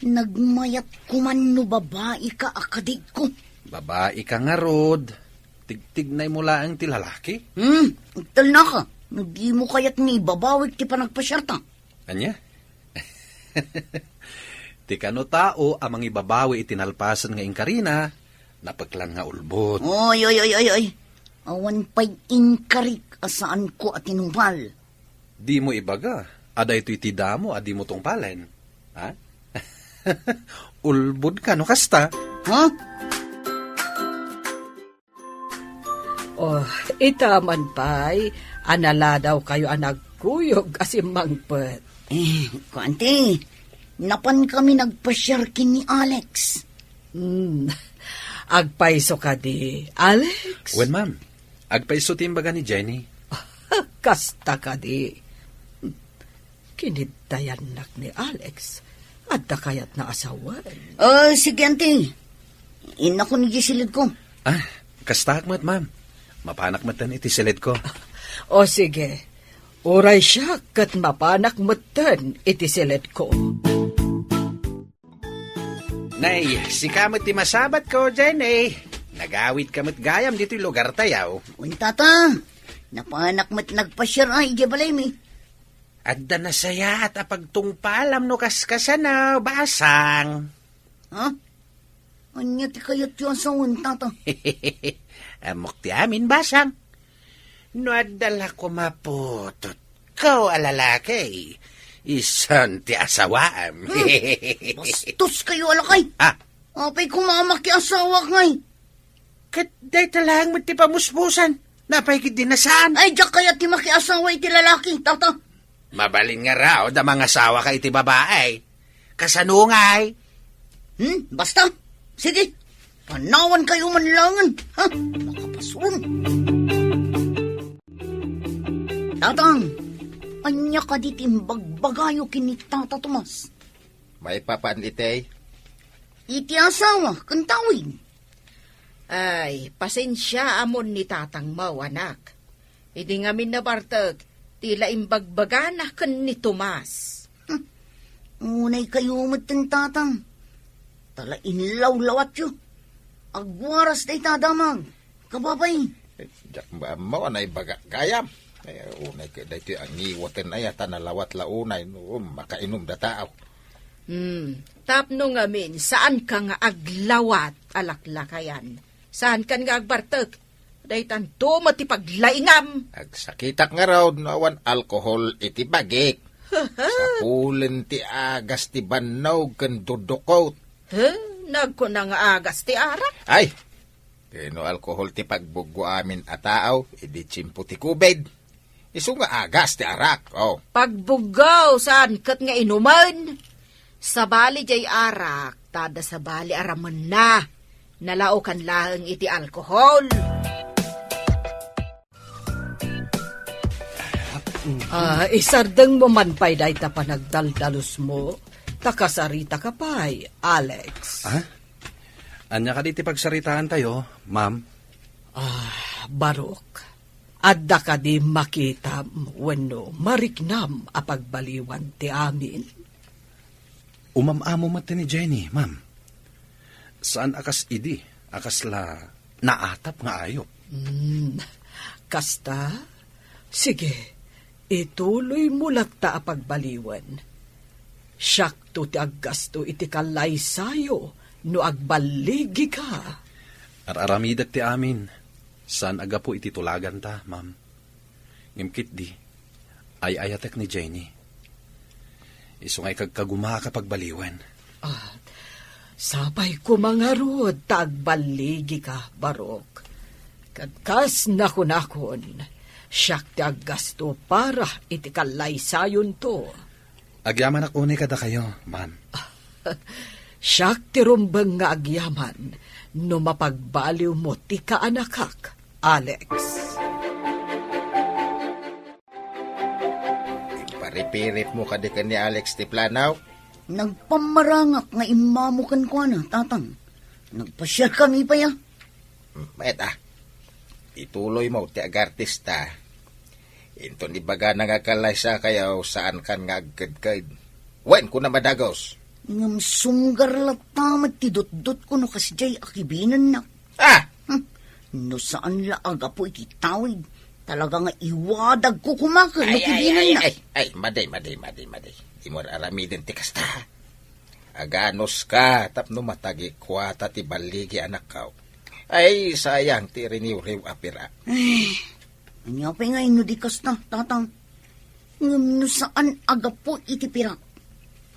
nagmayat koman no babai ka a kadiko. Babai ka ngarud. Tigtignaymo laeng ti lalaki? Hmm, agtalnaka. No dimo kayat nga ibabawik ti panagpasiarta. Ania? Ti kano tao a mangibabawi iti nalpasen nga inkarina, napeklan nga ulbod. Oy, oy, oy, oy, oy. Awan pay inkarik a saanko a tinungpal. Dimo ibaga a daytoy ti damo a dimo tungpalen. Ha? Ulbod ka no kasta? Ha? Oh, ita man pay, a naladawkayo a nagkuyog a simmangpet. Eh, kuanti, napan kami nagpasiar ken ni Alex. Hmm, agpayso kadi, Alex? Wen, ma'am. Agpayso ti imbaga ni Jenny. Kasta kadi. Kiniddayannak ni Alex. Adda kayatna a sawen. Oh, sige, anti. Innakon iti silidko. Ah, kastaak met, ma'am. Mapanak metten iti silidko. O sige, uray siak ket mapanak metten iti silidko. Nay, sika met ti masabatko, Jenny. Nagawidka met gayam ditoy lugartayo. Wen, tata, napanak met nagpasiar idiay balaymi. Adda nasayaat a pagtungpalam no kaskasano, basang. Ha? Ania ti kayatyo a sawen, tata? Ammok ti amin, basang. No adda la koma putotko a lalaki, isun ti asawaam. Hmm. Bastos kayo a lakay. Ah. Apay koma a makiasawak ngay? Ket dayta laeng met ti pamuspusan. Napay ketdi nasaan? Ay, diak kayat ti makiasawa iti lalaki, tata. Mabalin nga raod a mangasawaka iti babai. Kasano ngay? Hmm, basta. Sige, panawan kayo man langen. Ha? Makapasron. Tatang, ania kadi ti imbagbagayo ken ni Tata Tomas? Maipapan iti? Iti asawa ken tawid. Ay, pasensia amon ni tatangmo, anak. Idi ngamin nabartek, ti la imbagbagana ken ni Tomas. Hmm. Unay kayo met ken tatang. Ta la inlawlawatyo. Agwaras dayta a damag. Kababay. Eh, diak maammo a naibagak gayam. Eh, unay ket daytoy a ngiwaten aya ta nalawat la unay no makainumda tao. Hmm, tapno ngamin, saanka nga aglawat a laklakayan. Saankan nga agbartek. Daytanto met ti paglaingam. Agsakitak ngarud no awan alkohol iti bagik. Sapulen ti agas ti bannog ken dudukot. He, nagkuna nga agas ti arak? Ay, no alkohol ti pagbuggo amin a tao, idi tiempo ti covid. Isu nga agas ti arak, oh. Pagbuggo, saan ket nga inumen? Sabali jay arak, ta adda sabali a ramenna. Nalaokan laeng iti alkohol. Ah, isardengmo man pay dayta panagdaldalusmo, ta kasaritaka pay, Alex. Ah? Ania kadi ti pagsaritaantayo, ma'am? Ah, Barok, adda kadi makitam wenno mariknam a pagbaliwan ti amin? Umam-amo met ni Jenny, ma'am. Saan a kas idi a kasla naatap nga ayup. Hmm, kasta? Sige, ituloymo latta a pagbaliwen. Siakto ti aggasto iti kallaysayo no agballigika. Ar-aramidek ti amin. Saan a gapu iti tulaganta, ma'am. Ngem ketdi, ay-ayatek ni Jenny. Isu nga ikagkagumaak a pagbaliwen. Ah, sapay koma ngarud ta agballigika, Barok. Ket kas nakunakon, siak ti aggasto para iti kallaysayonto. Agyamanak unay kadakayo, ma'am. Siak ti rumbeng nga agyaman no mapagbaliwmo ti kaanakak, Alex. Imparipiripmo kadi ken ni Alex ti planaw? Nagpammarangak nga immamo kenkuana, Tatang. Nagpasiarkami pay a. Hmm, mayat a. Ituloymo ti agartista. Inton ibagana nga kallaysakayo, saankan nga agkedked. Wen, kuna madagus. Ngem sunggar latta met ti dutdotko no kasdiay a kibinennak. Ah! Hmm. No saan la a gapu iti tawid, talaga nga iwadagko koma ken no Ay, ay, ay, kibinennak. Ay, ay, madi, madi, madi, madi. Dimo aramiden ti kasta. Aganuska tapno matagikuata ti balligi anakko. Ay, sayang ti riniwriw a pira. Ay, ania pay nga inno di kasta, Tatang? Ngem no saan a gapu iti pirak,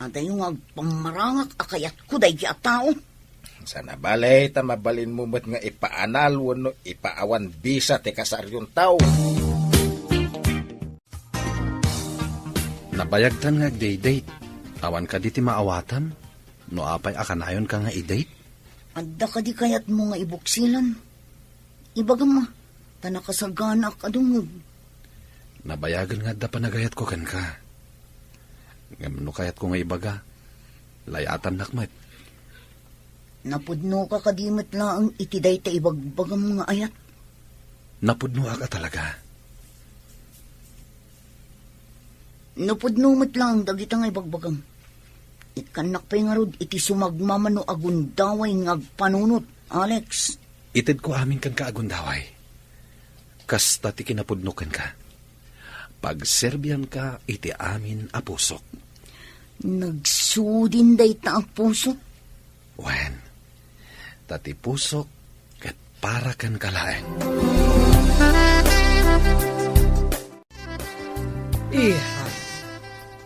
adayo nga agpammarangak a kayatko daydi a tao. Saan a bale ta mabalinmo met nga ipaanal wenno ipaawan bisa ti kasariontayo. Nabayagtan nga agdaydayti. Awan kadi ti maawatam no apay a kanayonka nga idate? Adda kadi kayatmo nga ibuksilan? Ibagam a, ta nakasaganaak a dumngeg. Nabayagen nga adda panagayatko kenka. Ngem no kayatko nga ibaga, layatannak met. Napudnoka kadi met laeng iti dayta ibagbagam nga ayat? Napudnoak a talaga. Napudno met laeng dagita nga ibagbagam. Ikkannak pay ngarud iti sumagmamano a gundaway nga agpanunot, Alex. Itedko amin kenka a gundaway. Kasta ti kinapudno kenka. Pagserbianka iti amin a pusok. Nagsudin dayta a pusok? Wen, ta ti pusok ket para kenka laeng. Iha,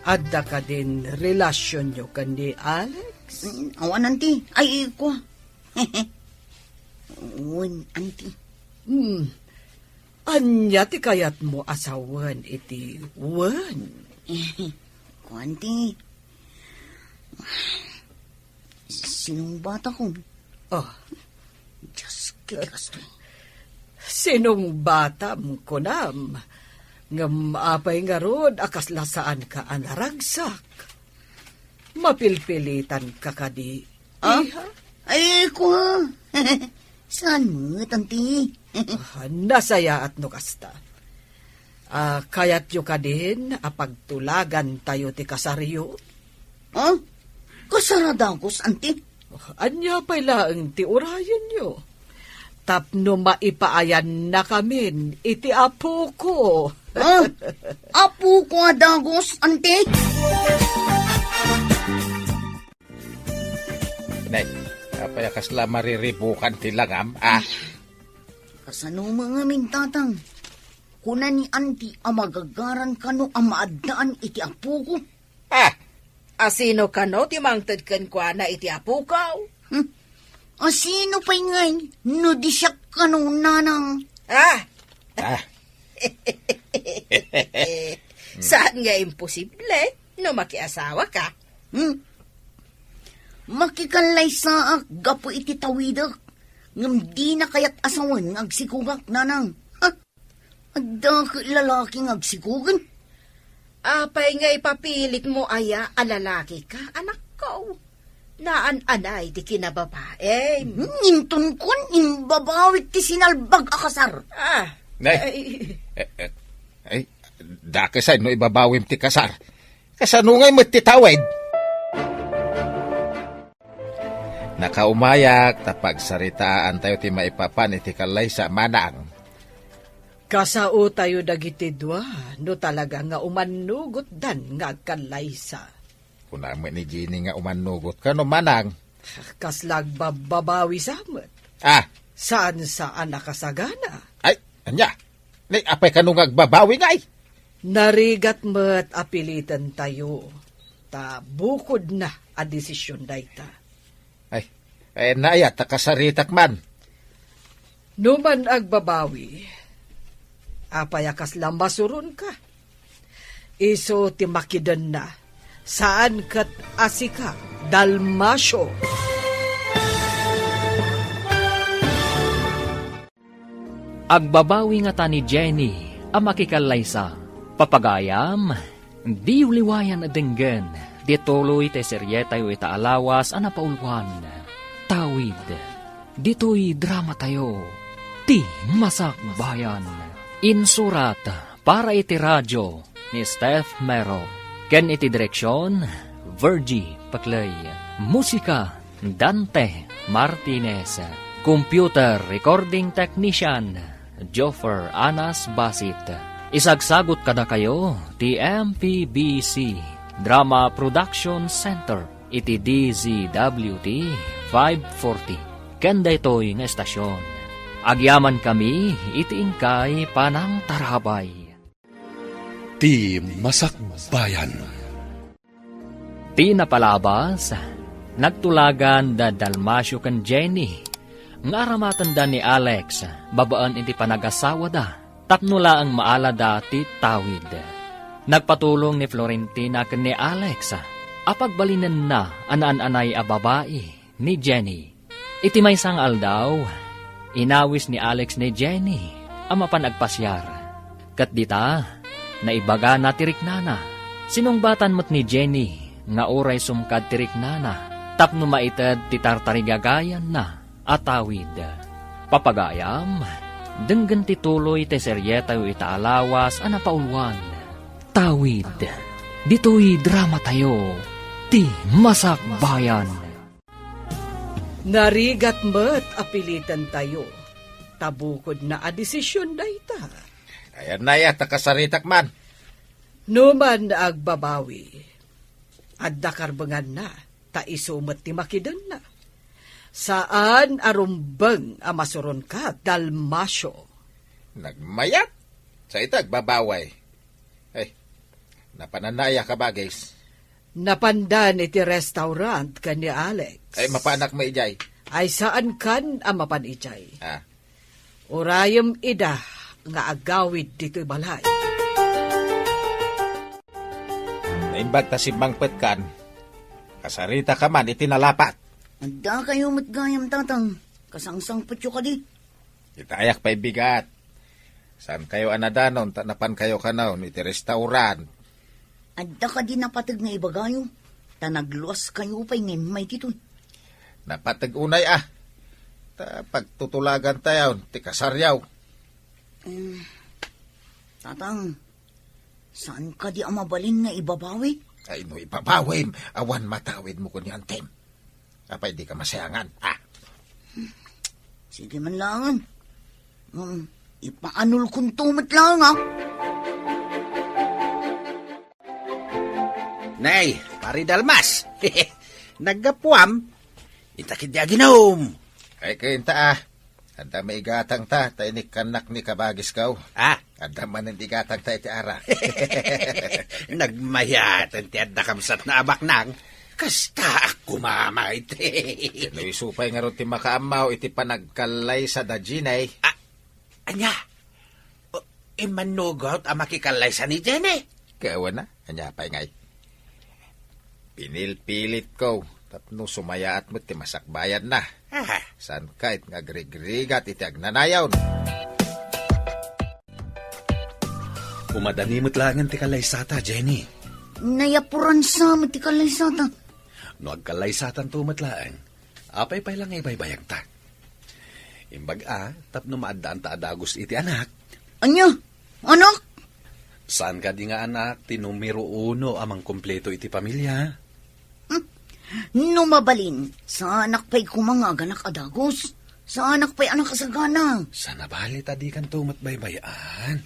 adda kadin relasionyo ken ni Alex? Mm, awan, anti. Ay, kua. Wen, anti. Hmm. Ania ti kayatmo a sawen iti wen? Kua, anti. Sinungbatakon. Oh. Dios, kiti kastoy. Sinungbatam, kunam. Ngem apay ngarud a kasla saanka a naragsak? Mapilpilitanka kadi, Ah? iha? Ay, kua. Saan met, anti? Ah, nasayaat no kasta. Ah, kayatyo kadin a pagtulagantayo ti kasaryo? Ah? Kasar a dagus, anti? Ania pay laeng ti urayenyo? Tapno maipaayannakamin iti apoko. Ah? Apoko a dagus, anti? Nay, apay a kasla mariribukan ti langam, ah? Kasano ngamin, tatang? Kuna ni anti a magagaran kano a maaddaan iti apoko. Ah, asino kano ti mangted kenkuana iti apoko? Hmm. Asino pay ngay no di siak kano, nanang? Ah! Ah. Saan nga imposible no makiasawaka? Hmm? Makikallaysaak gapu iti tawidek, ngem dina kayat a sawen nga agsikogak, nanang. Ha? Adda ket lalaki nga agsikogen? Apay nga ipapilitmo aya a lalakika, anakko? Naan-anay ti kinababaim. Hmm, intonkon, imbabawik ti sinalbag a kasar. Ah, Nay. Ay. Eh, eh, ay, dakes ay no ibabawim ti kasar. Kasano ngay met ti tawid? Nakaumayak ta pagsaritaantayo ti maipapan iti kallaysa, manang. Kasaotayo dagiti dua no talaga nga umannugotdan nga agkallaysa. Kuna met ni Jenny nga umannugot kano, manang? Kasla agbabbabawi sa met. Ah. Saan sa a nakasagana? Ay, ania? Ni apay kano nga agbabawi ngay? Narigat met a pilitentayo, ta bukodna a desisyon dayta. Ay, ay, naayat ta kasaritak man. No man agbabawi, apay a kasla masuronka? Isu ti makidenna, saan ket a sika, Dalmacio. Agbabawi ngata ni Jenny a makikallaysa. Papagayam, diyo liwayan a denggen ti tuloy ti serietayo ita a lawas a napauluan, Tawid. Ditoy dramatayo, Ti Masakbayan. Insurat para iti radio ni Steph Mero, ken iti direksion, Virgie Paclay. Musika, Dante Martinez. Computer recording technician, Joffer Anas Basit. Isagsagut kadakayo ti M P B C Drama Production Center iti D Z W T five forty. Ken daytoy nga estasion, agyamankami iti inkay panangtarabay. Ti Masakbayan. Ti napalabas, nagtulagan da Dalmacio ken Jenny nga aramatenda ni Alex babaen iti panagasawada tapno laeng maalada ti Tawid. Nagpatulong ni Florentina ken ni Alex a pagbalinenna a naan-anay a babai ni Jenny. Iti maysa nga aldaw, inawis ni Alex ni Jenny a mapan agpasiar. Ket dita, naibagana ti riknana. Sinungbatan met ni Jenny nga uray sumkad ti riknana, Tapno maited ti tartarigagayanna a tawid. Papagayam, denggen ti tuloy ti serietayo ita a lawas a napauluan. Tawid. Ditoy dramatayo, ti Masakbayan. Narigat met a pilitentayo, ta bukodna a desisyon dayta. Ayanna aya ta kasaritak man. Numan agbabawi, adda karbenganna, ta isu met ti makidenna. Saan a rumbeng a masuronka, Dalmacio. Nagmayat? Sa ita agbabawi. Ay, napananna aya, kabagis? Napandan iti restaurant ken ni Alex. Ay, mapanak met idiay. Ay, saankan a mapan idiay. Ah. Urayem ida nga agawid ditoy balay. Naimbag ta simmangpetkan, kasaritaka man iti nalapat. Addakayo met gayam, Tatang. Kasangsangpetyo kadi. Itayak pay bigat. Saankayo a nadanon ta napankayo kanayon iti restaurant. Adda kadi napateg nga ibagayo, ta nagluaskayo pay nga immay ditoy. Napateg unay a. Ta pagtutulagantayon ti kasaryo. Eh, Tatang, saan kadi a mabalin nga ibabawi? Ay, no ibabawim, awan matawidmo ken ni Antem. Apay, dika masayangan, ah? Sige man laengen. Um, ipaanulkonto met laeng, ah. Nay, Pari Dalmas. Naggapuam? Inta ketdi aginom. Ay, kainta, ah. Adda maigatangta, ta inikkannak ni kabagisko. Ah? Adda manen igatangta iti arak. Nagmayaten ti adda kabsatna a baknang. Kastaak koma met. Ken no isu pay ngarud ti makaammo iti panagkallaysa da Jenny. Ah, ania? O, immannugot a makikallaysa ni Jenny? Kawana, ania pay ngay? Pinilpilitko tapno sumayaat met ti masakbayanna. Aha. Saan kayat nga agrigrigat iti agnanayon? Umadani met laengen ti kallaysata, Jenny. Nayapuransa met ti kallaysata. No agkallaysatanto met laeng, apay pay la nga ibaybayagta? Imbag a, tapno maaddaanta a dagus iti anak. Ania? Anak? Saan kadi nga anak ti numero uno a mangkumpleto iti pamilia? Hmm. No mabalin, saanak pay koma nga aganak a dagus. Saanak pay a nakasagana. Sanabali ta dikanto met baybay-an.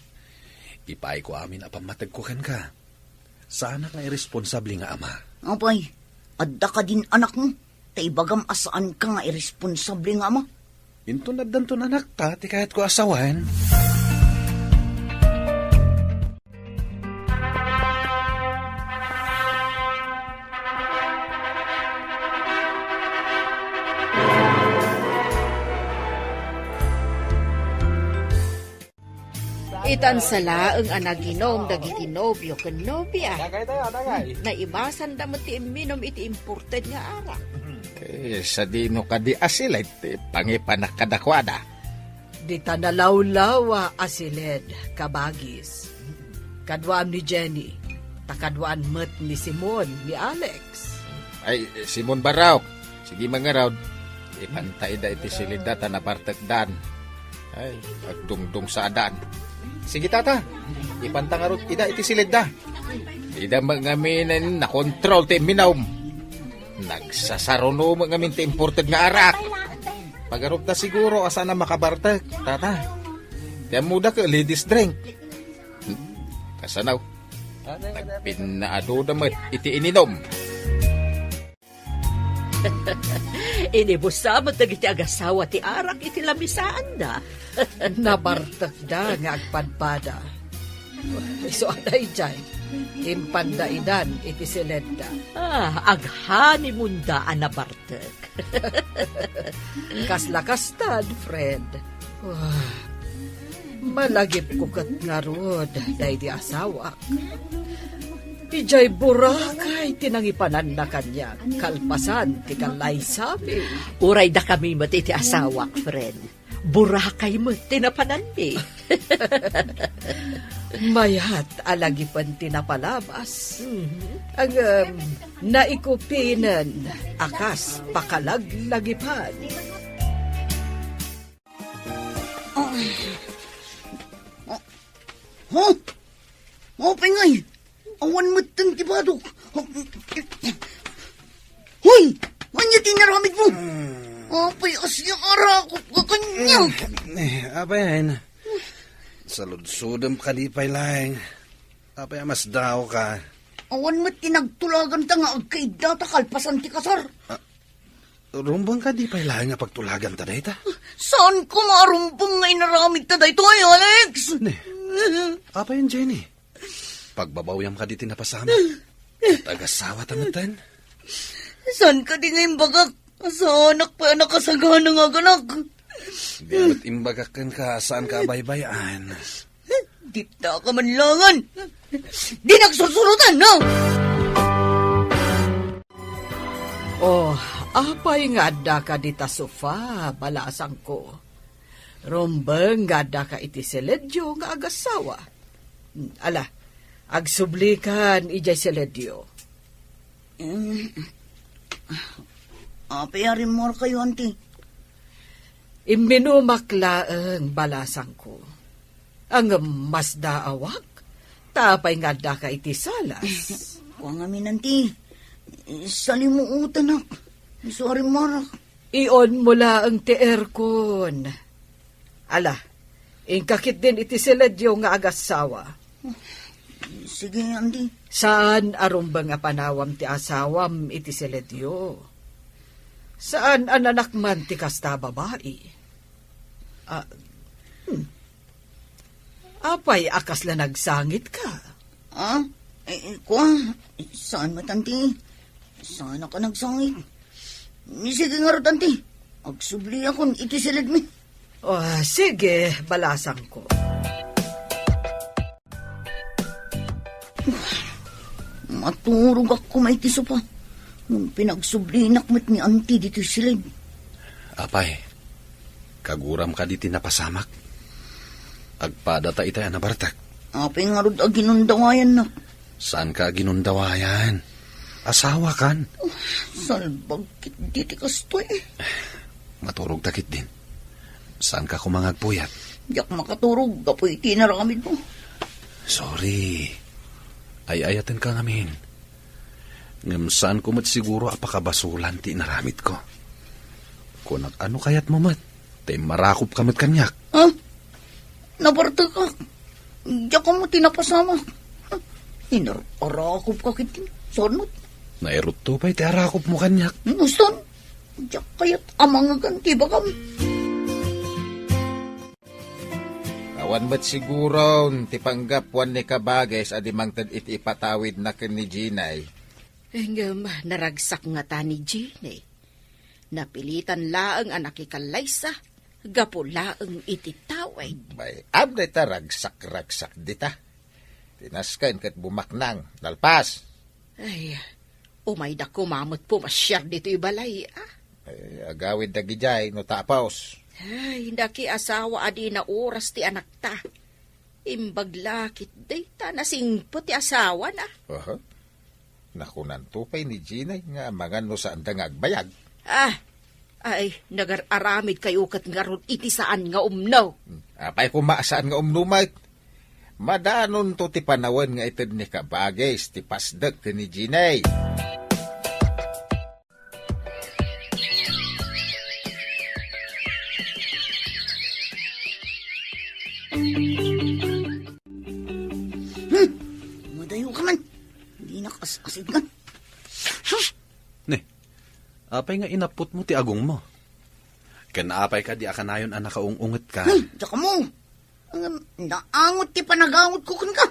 Ipaayko amin a pammategko kenka. Saanak nga irresponsable nga ama. Apay, adda kadin anakmo? Ta ibagam a saanka nga irresponsable nga ama. Inton addanton anakta ti kayatko a sawen. Itan sa laeng a naginom dagiti nobio ken nobia. Dagay tayo, dagay. Naimasanda met ti imminom iti imported nga arak. Eh, sadino kadi a siled ti pangipanak kadakuada? Dita nalawlawa a siled, kabagis. Kaduaam ni Jenny, ta kaduaan met ni Simon, ni Alex. Ay, Simon Barok, sige mangarud. Ipanta ida iti siledda ta nabartekdan. Ay, agdungdung sa adan. Sige, tata. Ipanta ngarud ida iti siledda. Ida met ngamin nakontrol ti imminom. Nagsasaruno met ngamin ti imported nga arak. Pagarupta siguro a saan a makabartek, tata. Ti ammoda ket ladies drink. Hmm, kasano? Nagpinnaadoda met iti ininom. Inibusa met dagiti agasawa ti arak iti lamisaanda. Nabartekda nga agpadpada. Isu a daydiay, impanda idan iti siledda. Ah, aghanimonda a nabartek. Kasla kastad, friend. Ah, malagipko ket ngarud daydi asawak. Idiay Boracay ti nangipananna kaniak, kalpasan ti kallaysami. Uray dakami met iti asawak, friend. Boracay met ti napananmi. Mayat a lagipen ti napalabas. Mhm. Ngem, naikupinen a kas pakalaglagipan. Ah. Ah. Huh? Apay ngay? Awan metten ti badok. Hoy! Ania ti inaramidmo? Apay a siak a arakop ka kaniak? Eh, apay, ay na. Saludsodem kadi pay laeng. Apay a masdaawka? Awan met ti nagtulaganta nga agkaiddata kalpasan ti kasar. Ah, rumbeng kadi pay laeng a pagtulaganta dayta? Saanko nga arumbeng nga inaramidta daytoy, Alex? Ne, apay, Jenny? Pagbabawiam kadi ti napasamak? Agasawata metten? Saan kadi nga imbagak? Saanak pay a nakasagana nga aganak. Di met imbagak kenka a saanka a baybay-an. Dita ka manlangan. Di nagsursurutan, no? Oh, apay nga addaka dita sofa, balasangko? Rumbeng nga addaka iti siledyo nga agasawa. Hmm, ala, agsublikan idiay siledyo. Mm. Apay a rimmuarkayo, anti? Imminumak laeng, balasangko. Ngem masdaawak, ta apay nga addaka iti salas? Kua ngamin, anti. Salimuotanak. Isu a rimmuarak. Ionmo laeng ti aircon. Ala, inka ketdin iti siledyo nga agassawa. Sige, anti. Saan a rumbeng a panawam ti asawam iti siledyo. Saan a nanakman ti kasta a babai. Ah, hmm. Apay a kasla nagsangitka? Ah? Eh, eh, kua, saan met, anti? Saanak a nagsangit. Ni, sige ngarud, anti. Agsubliakon iti siledmi. Oh, sige, balasangko. Maturogak koma iti sofa. Ngem pinagsublinak met ni anti ditoy siled. Apay, kaguram kadi ti napasamak? Agpadata itay a nabartek. Apay ngarud a ginundawayannak? Saanka a ginundawayan? Asawakan. Oh, salbag ketdi ti kastoy. Maturogta ketdin. Saanka koma nga agpuyat? Diak makaturog gapu iti inaramidmo. Sorry. Ay-ayatenka ngamin. Ngem saanko met siguro a pakabasolan ti inaramidko. Kunak, ano kayatmo met? Ta immarakopka met kaniak. Ah? Nabartekak. Diak ammo ti napasamak. Inar-arakopka ketdin. Saan met? Nairutto pay ti arakopmo kaniak. Nguston, diak kayat a mangegan ti ibagam. Awan met siguron ti panggapuan ni Kabagis a di mangted iti ipatawidna ken ni Jinay. Ngem naragsak ngata ni Jinay. Napilitan laeng a nakikallaysa gapu laeng iti tawid. Bay-am dayta ragsak-ragsak dita. Tinasken ket bumaknang, nalpas. Ay, umayda koma met pumasiar ditoy balay, ah. Ay, agawid dagidiay no tapos. Ay, nakiasawa a dina oras ti anakta. Imbag la ketdi ta nasingpet ti asawana. Aha. Nakunanto pay ni Jinay nga amangan no saanda nga agbayag. Ah, ay, nagar-aramidkayo ket ngarud iti saan nga umno. Hmm. Apay koma a saan nga umno met? Madanonto ti panawen nga ited ni Kabagis ti pasdek ken ni Jinay. Hmm, madayo ka man. Dinak as-asidkan. Huh? Ne, apay nga inapputmo ti agongmo? Ken apay kadi a kanayon a nakaung-ungetka? Hmm, diak ammo. Ngem, naangot ti panagangotko kenka.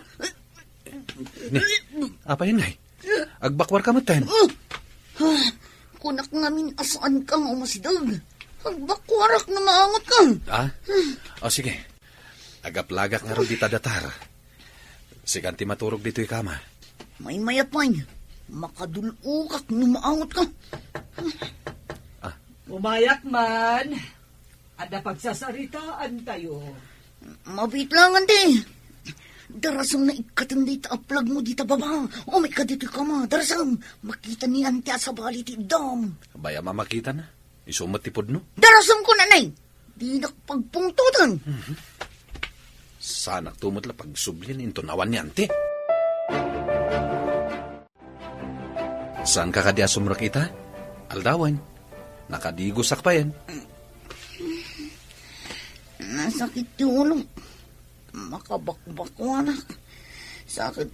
Ne, apay ngay? Agbakuarka metten? Uh, ah, kunak ngamin a saanka nga umasideg. Agbakuarak no maangotka. Ah? O, sige. Agaplagak ngarud dita datar. Sikan ti maturog ditoy kama. Maymayat pay. Makadul-okak no maangotka. Ah. Umayak man. Adda pagsasaritaantayo. Mabiit lang, anti. Darasem na ikkaten dayta a plagmo dita baba. Umayka ditoy kama, darasem. Makita ni Auntie a sabali ti iddam. Bay a makitana. Isu met ti pudno. Darasem ko, nanay. Dinak pagpungtotan. Mhm. Saanakto met la pagsublien inton awan ni Auntie. Saanka kadi a sumrekita? Aldawen. Nakadigosak payen. Nasakit ti ulok. Makabakbakuanak. Sakit.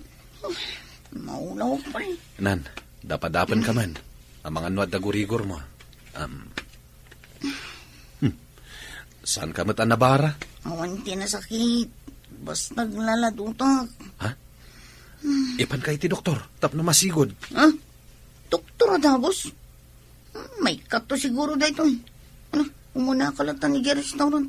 Maulawak pay. Nan, dapadapenka man. Amangan no adda gurigormo. Am. Hmm. Saanka met a nabara? Awan ti nasakit. Basta aglaladotak. Ha? Ipanka iti doktor tapno masigud. Ha? Doktor a dagus? Maikkato siguro daytoy. Ano, umunaka latta idiay restaurant.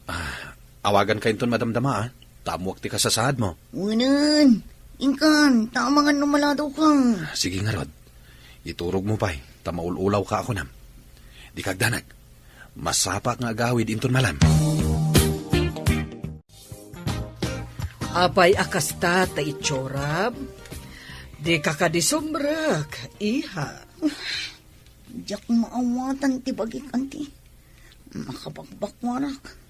Ah, awaganka inton madamdama, a. Ta ammoak ti kasasaadmo. Wen, inkan, ta amangan no maladawka. Sige ngarud. Iturogmo pay, ta maul-ulawka a kunam. Dika agdanag. Masapaak nga agawid inton malam. Apay a kasta ta itsuram? Dika kadi sumrek, iha. Diak maawatan ti bagik, Auntie. Makabakbakuanak.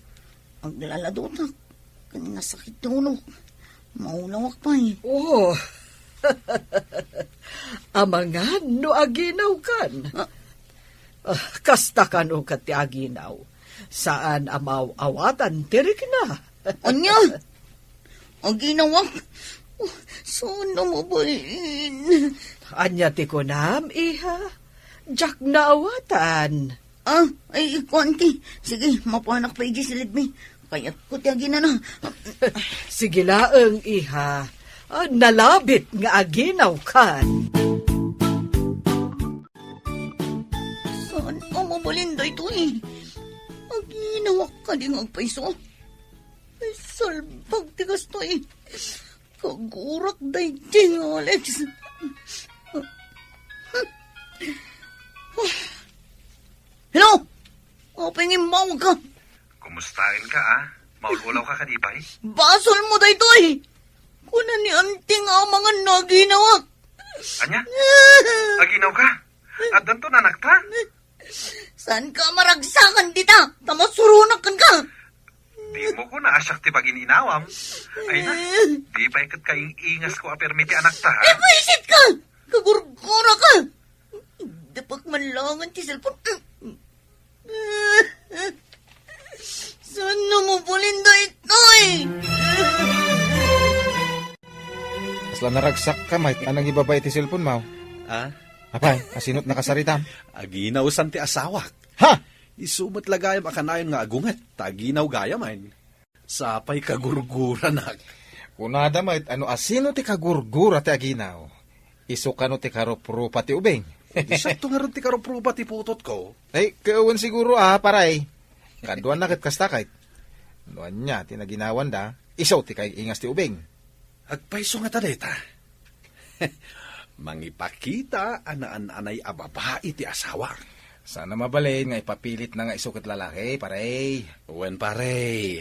Aglaladotak. Ken nasakit ti ulok. Maulawak pay. Oh. Amangan no aginawkan. Ah. Ah, kasta kano ket ti aginaw. Saan a maaw-awatan ti rikna. Ania? Aginawak? Oh, saan a mabalin? Ania ti kunam, iha? Diak naawatan. Ah, ay, kuan ti. Sige, mapanak pa idiay silidmi. Kayatko ti aginana. Sige laeng, iha. Ah, nalabit nga aginawkan. Saan a mabalin daytoy? Aginawak kadi nga agpayso? Ay, salbag ti kastoy. Kagurak daydi nga Alex. Hello? Apay nga immawagka? Kumustaenka, a? Maul-ulawka kadi pay? Basolmo daytoy! Kuna ni Auntie nga amangan no aginawak. Ania? Aginawka? Addanto anakta? Saanka a maragsakan dita, ta masuronak kenka. Dimo kuna a siak ti pagin-inawam. Ay na, di pay ket kaing-ingasko a permi ti anakta, a? Ay, buisitka! Kagurguraka! Iddapak man laengen ti cellphone. Saan a mabalin daytoy? Kasla naragsakka met a nangibaba iti cellphone mo. Ah? Apay, asino ti nakasaritam? Aginaw san ti asawak. Ha? Isu met la gayam a kanayon nga agunget, ta aginaw gayamen. Sapay kagurguranak. Kunada met a no asino ti kagurgura ti aginaw. Isu kano ti karuprupa ti ubing. Di siakto ngarud ti karuprupa ti putotko. Ay, kawen siguro, a, paray. Kaduana ket kasta ket. No ania ti naginawanda, isu ti kaing-ingas ti ubing. Agpayso ngata dayta. Mangipakita a naan-anay a babai ti asawak. Saan a mabalin nga ipapilitna nga isu ket lalaki, paray. Wen, paray.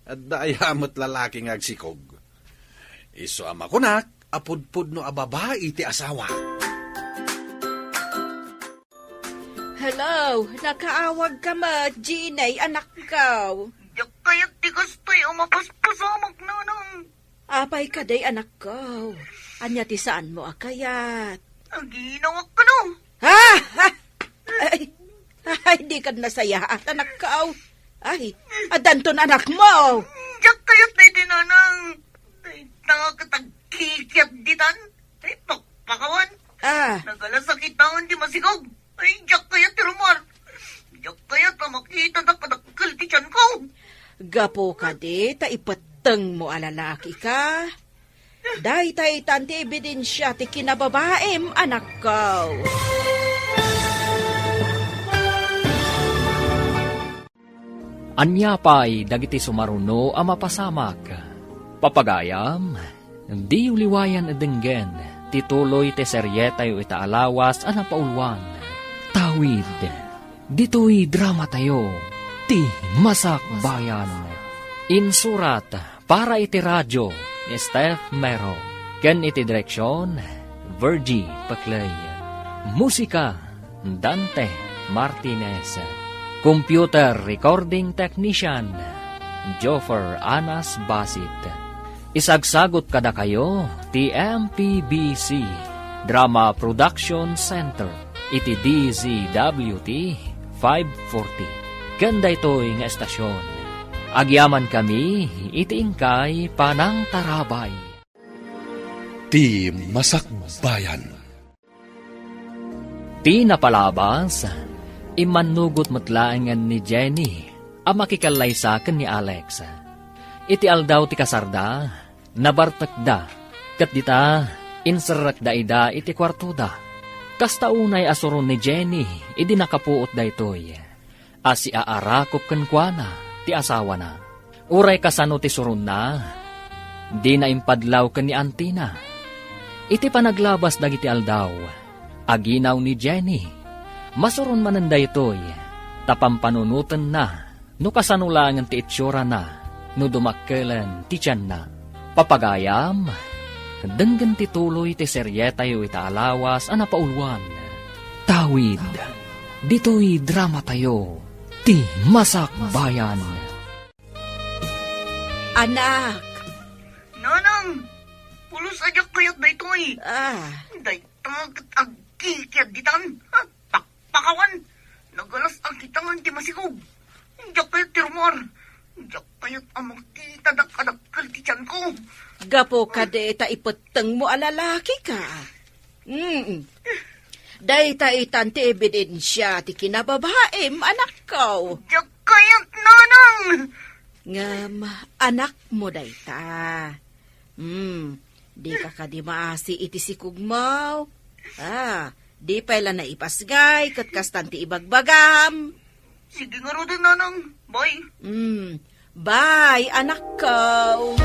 Adda aya met lalaki nga agsikog. Isu a makunak a pudpudno a babai ti asawak. Hello, nakaawagka met, Jeannie, anakko. Diak kayat ti kastoy a mapaspasamak, nanang. Apay kadi, anakko? Ania ti saanmo a kayat? Aginawak kano. Ha? Ha? Ay, ay, dika nasayaat, anakko. Ay, addanton anakmo. Diak kayat daydi, nanang. Dayta ket agkikiat ditan. Ay, pakpakawan. Ah. Nagalasakitan ti masikog. Ay, diak kayat ti rumar. Diak kayat a makita da kadakkel ti tianko. Gapu kadi ta ipettengmo a lalaki ka. Daytaytan ti ebidensia ti kinababaim, anakko. Ania pay dagiti sumaruno a mapasamak? Papagayam, diyo liwayan a denggen ti tuloy ti serietayo ita a lawas a napauluan. Tawid, ditoy dramatayo, ti Masakbayan. Insurat para iti radio, Steph Mero. Ken iti direksion, Virgie Paclay. Musika, Dante Martinez. Computer recording technician, Joffer Anas Basit. Isagsagut kadakayo ti M P B C Drama Production Center iti D Z W T five forty. Ken daytoy nga estasion, agyamankami iti inkay panangtarabay. Ti Masakbayan. Ti napalabas, immannugot met laengen ni Jenny a makikallaysa ken ni Alex. Iti aldaw ti kasarda, nabartekda, ket dita, inserrekda ida iti kuartoda. Kasta unay a suron ni Jenny idi nakapuot daytoy a siaarakop kenkuana ti asawana. Uray kasano ti suronna, dina impadlaw ken ni antina. Iti panaglabas dagiti aldaw, aginaw ni Jenny. Masuron manen daytoy, ta pampanunotenna no kasano laengen ti itsurana no dumakkelen ti tianna. Papagayam, denggen ti tuloy ti serietayo ita a lawas a napauluan. Tawid, ditoy dramatayo, ti Masakbayan. Anak! Nanang! Pulos a diak kayat daytoy! Ah. Dayta ket agkikiad ditan! Ha? Pakpakawan! Nagalas a kitangan ti masikog! Diak kayat ti rummuar! Diak kayat a makitadak a dakkel ti tianko! Gapu kadi ta ipettengmo a lalaki ka. Mm. Dayta itan ti ebidensia ti kinababaim, anakko. Diak kayat, nanang! Ngem, anakmo dayta. Hmm, dika kadi maasi iti sikogmo? Ah, di pay la naipasngay ket kastan ti ibagbagam. Sige ngaruden, nanang. Bye. Hmm, bye, anakko.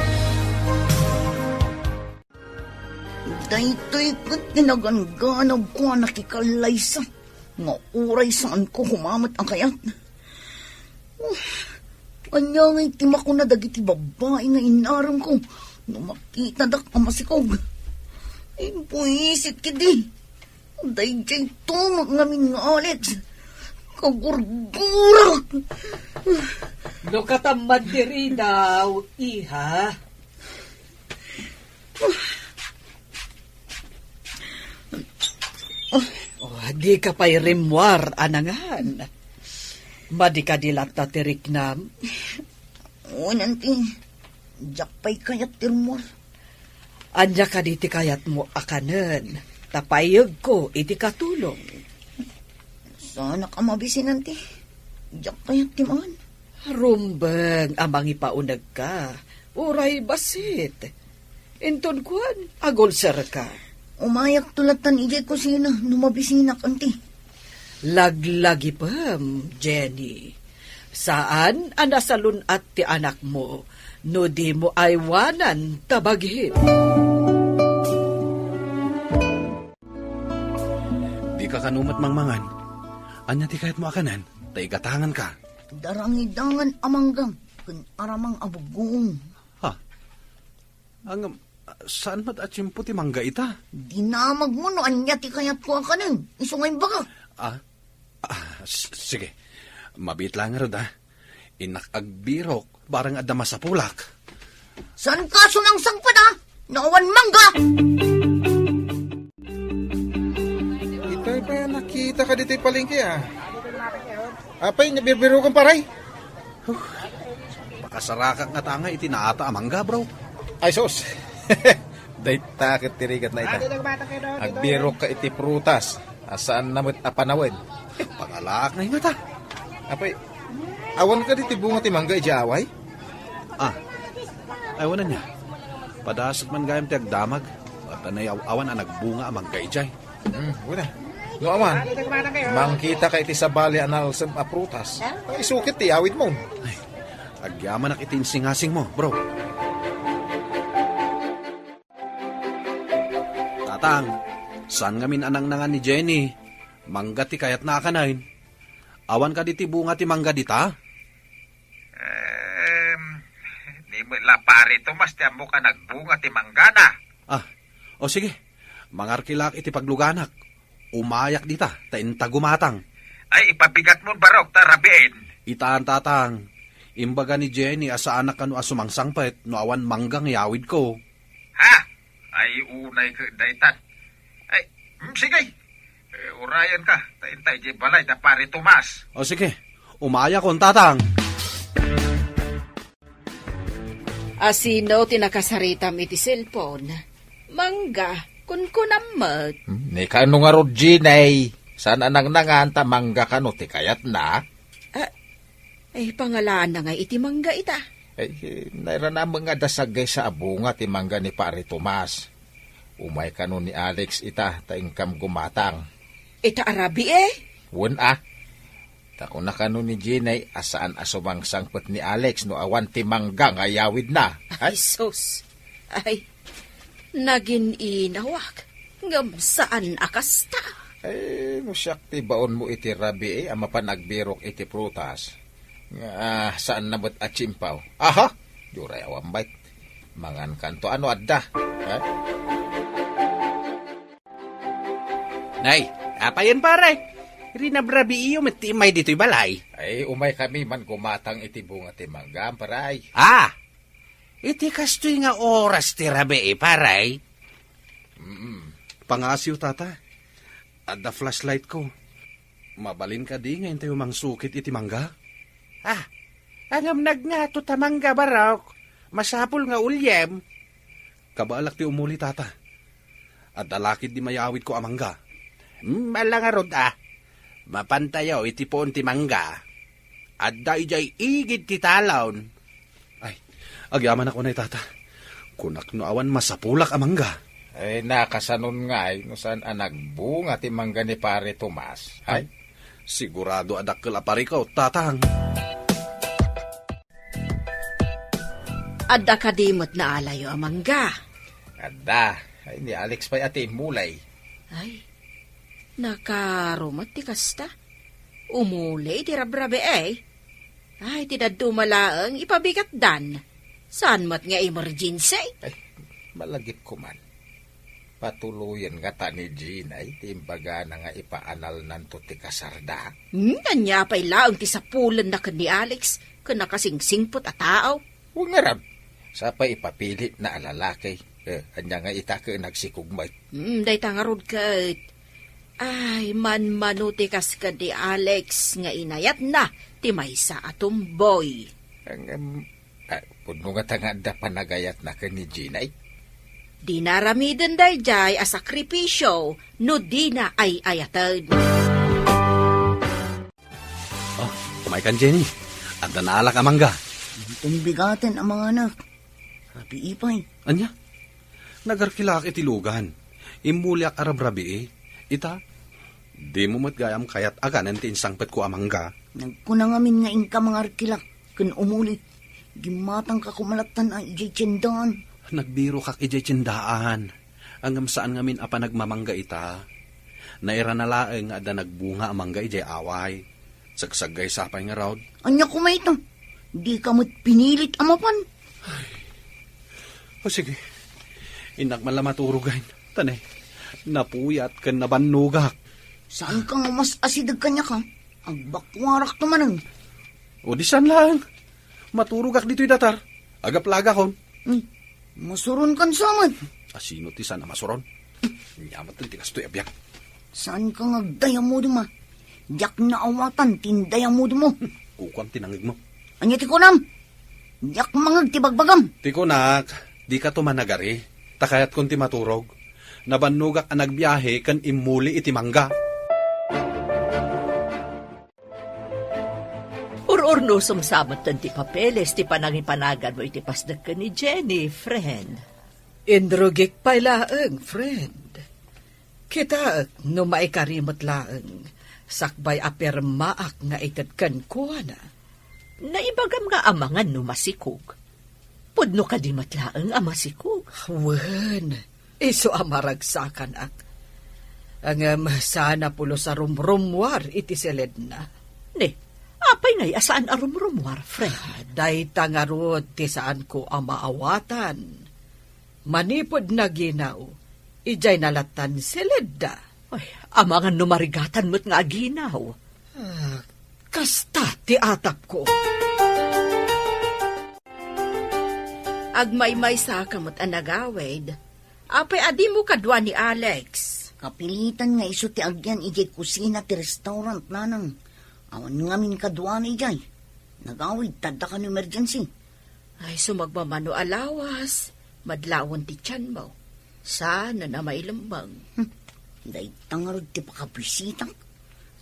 Daytoy ket ti naganganabko a nakikallaysa nga uray saanko koma met a kayat. Ania ngay ti makuna dagiti babbai nga inaremko no makitadak a masikog? Imbuisit ketdi. Daydiay tumeng ngamin nga Alex. Kagurgurak. No katamman diri daw, iha. Oh, di ka pay rimmuar a nangan. Madi kadi latta ti riknam? Wen, anti. Diak pay kayat ti rummuar. Ania kadi ti kayatmo a kanen? Ta payegko iti katulong. Saanak a mabisin, anti. Diak kayat ti mangan. Rumbeng a mangipaunegka, uray bassit. Inton kuan, agulserka. Umayakto lattan idiay kusina no mabisinak, anti. Laglagipem, Jenny. Saan a nasalun-at ti anakmo no dimo aywanan ta bagim. Dika kano met mangmangan. Ania ti kayatmo a kanen? Ta igatanganka. Darangidangan a mangga ken aramang a buggoong. Ha? Ngem, saan met a tiempo ti mangga ita? Dinamagmo no ania ti kayatko a kanen, isu nga imbagak. Ah? Ah, s-, sige. Mabiit laeng ngarud, ah. Innak agbirok, barang adda masapulak. Saanka sumangsangpet, ah? No awan mangga! Itay pay a nakitaka ditoy palengke, ah. Apay, nabirbirokan, paray? Huh, pakasarakak ngata nga iti naata a mangga, bro. Ay, sus. Dayta ket ti rigatna ita. Agbirokka iti prutas a saanna met a panawen. Pangalaak ngay ngata. Apay, awan kadi ti bunga ti mangga idiay away? Ah, ay, awan ania. Padasek man gayam ti agdamag. Ket nay aw-, awan a nagbunga a mangga idiay. Hmm, wen a. No awan, mangkitaka iti sabali a nalsem a prutas. Ay, sukit ti awitmo. Ay, agyamanak iti insingasingmo, bro. Tatang, saan ngamin a nangnangan ni Jenny? Mangga ti kayatna a kanen. Awan kadi ti bunga ti mangga dita? Em, di Met la, Pare Tomas, ti ammok a nagbunga ti manggana. Ah, o sige. Mangarkilak iti pagluganak. Umayak dita, ta inta gumatang. Ay, ipabigatmon barok ta rabiin. Itan, Tatang. Imbaga ni Jenny a saanak kano a sumangsangpet no awan mangga nga iyawidko. Ha? Ay, unay ket daytan. Ay, hmm, sige. Eh, urayan ka. Ta inta idiay balay da Pare Tomas. O sige, umayakon, Tatang. Asino ti nakasaritam iti cellphone? Mangga, kunkunam met. Hmm, ni kano ngarud, Jenny? Saan a nangnangan ta mangga kano ti kayatna? Ah, ay, pangalanna nga iti mangga ita. Ay, eh, nairanamen nga adda saggaysa a bunga ti mangga ni Pare Tomas. Umay kano ni Alex ita, ta inkam gumatang. Ita a rabii, eh? Wen a. Ta kuna kano ni Jenny a saan a sumangsangpet ni Alex no awan ti mangga nga iyawidna. Ay, sus. Ay, nagin-inawak. Ngem saan a kasta. Ay, no siak ti baonmo iti rabii a mapan agbirok iti prutas. Nga, ah, saanna met a tsimpaw. Aha! Diyo ray awan bayt. Mangankanto ano adda. Ha? Nay, apayen, pare? Rinabrabiiyo met ti immay ditoy balay. Ay, umay kami man gumatang iti bunga ti mangga, pare. Ah! Iti kastoy nga oras ti rabii, pare? Mm. Pangasiw, tata. Adda flashlight ko. Mabalin kadi nga intayo mangsukit iti mangga? Ah, ngem nagngato ta mangga, barok. Masapul nga uliem. Kabaelak ti umuli, tata. Adda lakid di mayawidko a mangga. Hmm, ala ngarud, ah. Mapantayo iti puon ti mangga. Adda idiay igid ti talon. Ay, agyamanak unay, tata. Kunak no awan masapulak a mangga. Ay, nakasanon ngay no saan a nagbunga ti mangga ni Pare Tomas. Ay, sigurado a dakkel a parikot, tatang. Adda kadi met naalayo a mangga? Adda. Ay, ni Alex pay a ti immulay. Ay, nakaro met ti kasta. Umuli ti rabrabii, eh. Ay, ti dadduma laeng ipabigatdan. Saan met nga emergency? Ay, malagipko man. Patuloyen ngata ni Jenny ti imbagana nga ipaanalnanto ti kasarda. Hmm, ania pay laeng ti sapulenna ken ni Alex ken nakasingsingpet a tao? Wen ngarud, sapay ipapilitna a lalaki. Eh, ania nga ita ket nagsikog met? Hmm, dayta ngarud ket. Ay, manmano ti kas ken ni Alex nga inayatna ti maysa a tomboy. Ang, em, ah, pudno ngata nga adda panagayatna ken ni Jenny? Dina aramiden daydiay a sakripisio no dina ay-ayaten. Oh, umaykan, Jenny. Adda naalak a mangga. Inton bigaten a manganak. Rabii pay. Ania? Nagarkilaak iti lugan. Immuliak a rabrabii. Ita, dimo met gayam kayat a kanen ti insangpetko a mangga. Nagkuna ngamin nga inka mangarkilak ken umuli. Gimmatangka koma lattan a idiay tiendaan. Nagbirokak idiay tiendaan. Ngem saan ngamin a panagmamangga ita. Nairana laeng nga adda nagbunga a mangga idiay away. Sagsaggaysa pay ngarud. Ania koma ita? Dika met pinilit a mapan? O sige. Innak man la maturog, ay. Ta ne, napuyat ken nabannogak. Saanka nga mas asideg kaniak? Agbakuarakto manen. O di saan laeng. Maturogak ditoy datar. Agaplagakon. Hmm. Masuronkan sa met. Asino ti saan a masuron? Ania met ti kastoy a biag? Saanka nga agdayamudem a? Diak naawatan ti indayamudemmo. Kukuam ti nangegmo. Ania ti kunam? Diak mangeg ti bagbagam. Ti kunak, dikato managari. Ta kayatkon ti maturog. Nabannogak a nagbiahe ken immuli iti mangga. Ur-urnosem sa metten ti papeles ti panangipanaganmo iti pasdek ken ni Jenny, friend. Inrugik pay laeng, friend. Kitaek no maikari met laeng, sakbay a pirmaak nga ited kenkuana. Naibagam nga amangan no masikog. Pudno kadi met laeng a masikog? Wen, isu a maragsakanak. Ngem saan a pulos a rumrummuar iti siledna. Ne, a Apay ngay a saan a rumrumuar, Fred? Dayta ngarud ti saanko a maawatan. Manipud naginaw, idiay nalatan siledda. Ay, amangan no marigatan met nga aginaw. Ah, kasta ti atapko. Agmaymaysa ka met a nagawid. Apay a dimo kadua ni Alex? Kapilitan nga isu ti agyan idiay kusina ti restaurant, nanang. Awan ngamin kaduana idiay. Nagawid, tadda kan emergency. Ay, sumagmamano a lawas, madlawen ti tianmo. Saan a mailemmeng. Hmm. Dayta ngarud ti pakabisitak.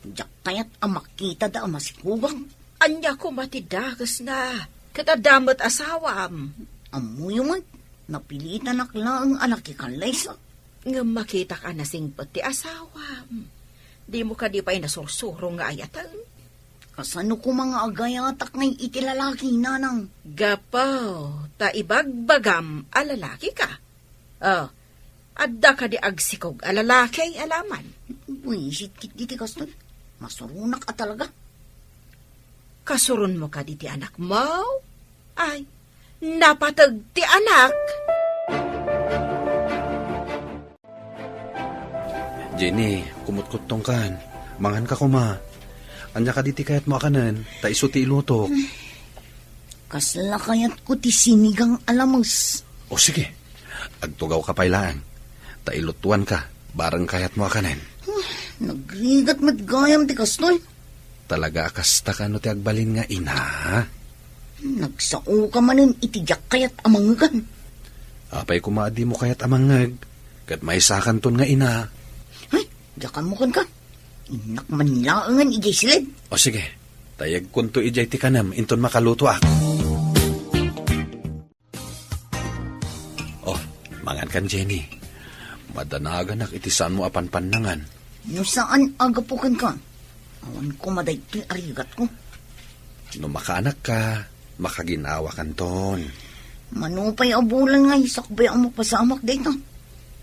Diak kayat a makitada a masikugak. Ania koma ti dakesna? Ket adda met asawam. Ammoyo met, napilitanak laeng a nakikallaysa. Ngem makitak a nasingpet ti asawam. Dimo kadi pay nasursuro nga ayaten? Kasano koma nga agayatak ngay iti lalaki, nanang? Gapu ta ibagbagam a lalaki ka. Oh, adda kadi agsikog a lalaki a laman? Buisit ketdi ti kastoy. Masuronak a talaga. Kasuronmo kadi ti anakmo? Ay, napateg ti anak. Jenny, kumutkuttongkan. Manganka koma. Ania kadi ti kayatmo a kanen? Ta isu ti ilutok. Kasla kayatko ti sinigang a lames. O sige, agtugawka pay laeng. Ta ilutuanka, bareng kayatmo a kanen. Nagrigat met gayam ti kastoy. Talaga a kasta kano ti agbalin nga ina? Nagsaoka manen iti diak kayat a mangngegan. Apay koma a dimo kayat a mangngeg, ket maysakanton nga ina. Ay, diakanmo kenka. Innak man laengen idiay siled. O sige, tayegkonto idiay ti kanem inton makalutoak. Oh, mangankan, Jenny. Madanaganak iti saanmo a panpannangan. No saan a gapu kenka, awan koma daytoy a rigatko. No makaanakka, makaginawakanton. Mano pay a bulan nga isakbay a mapasamak dayta?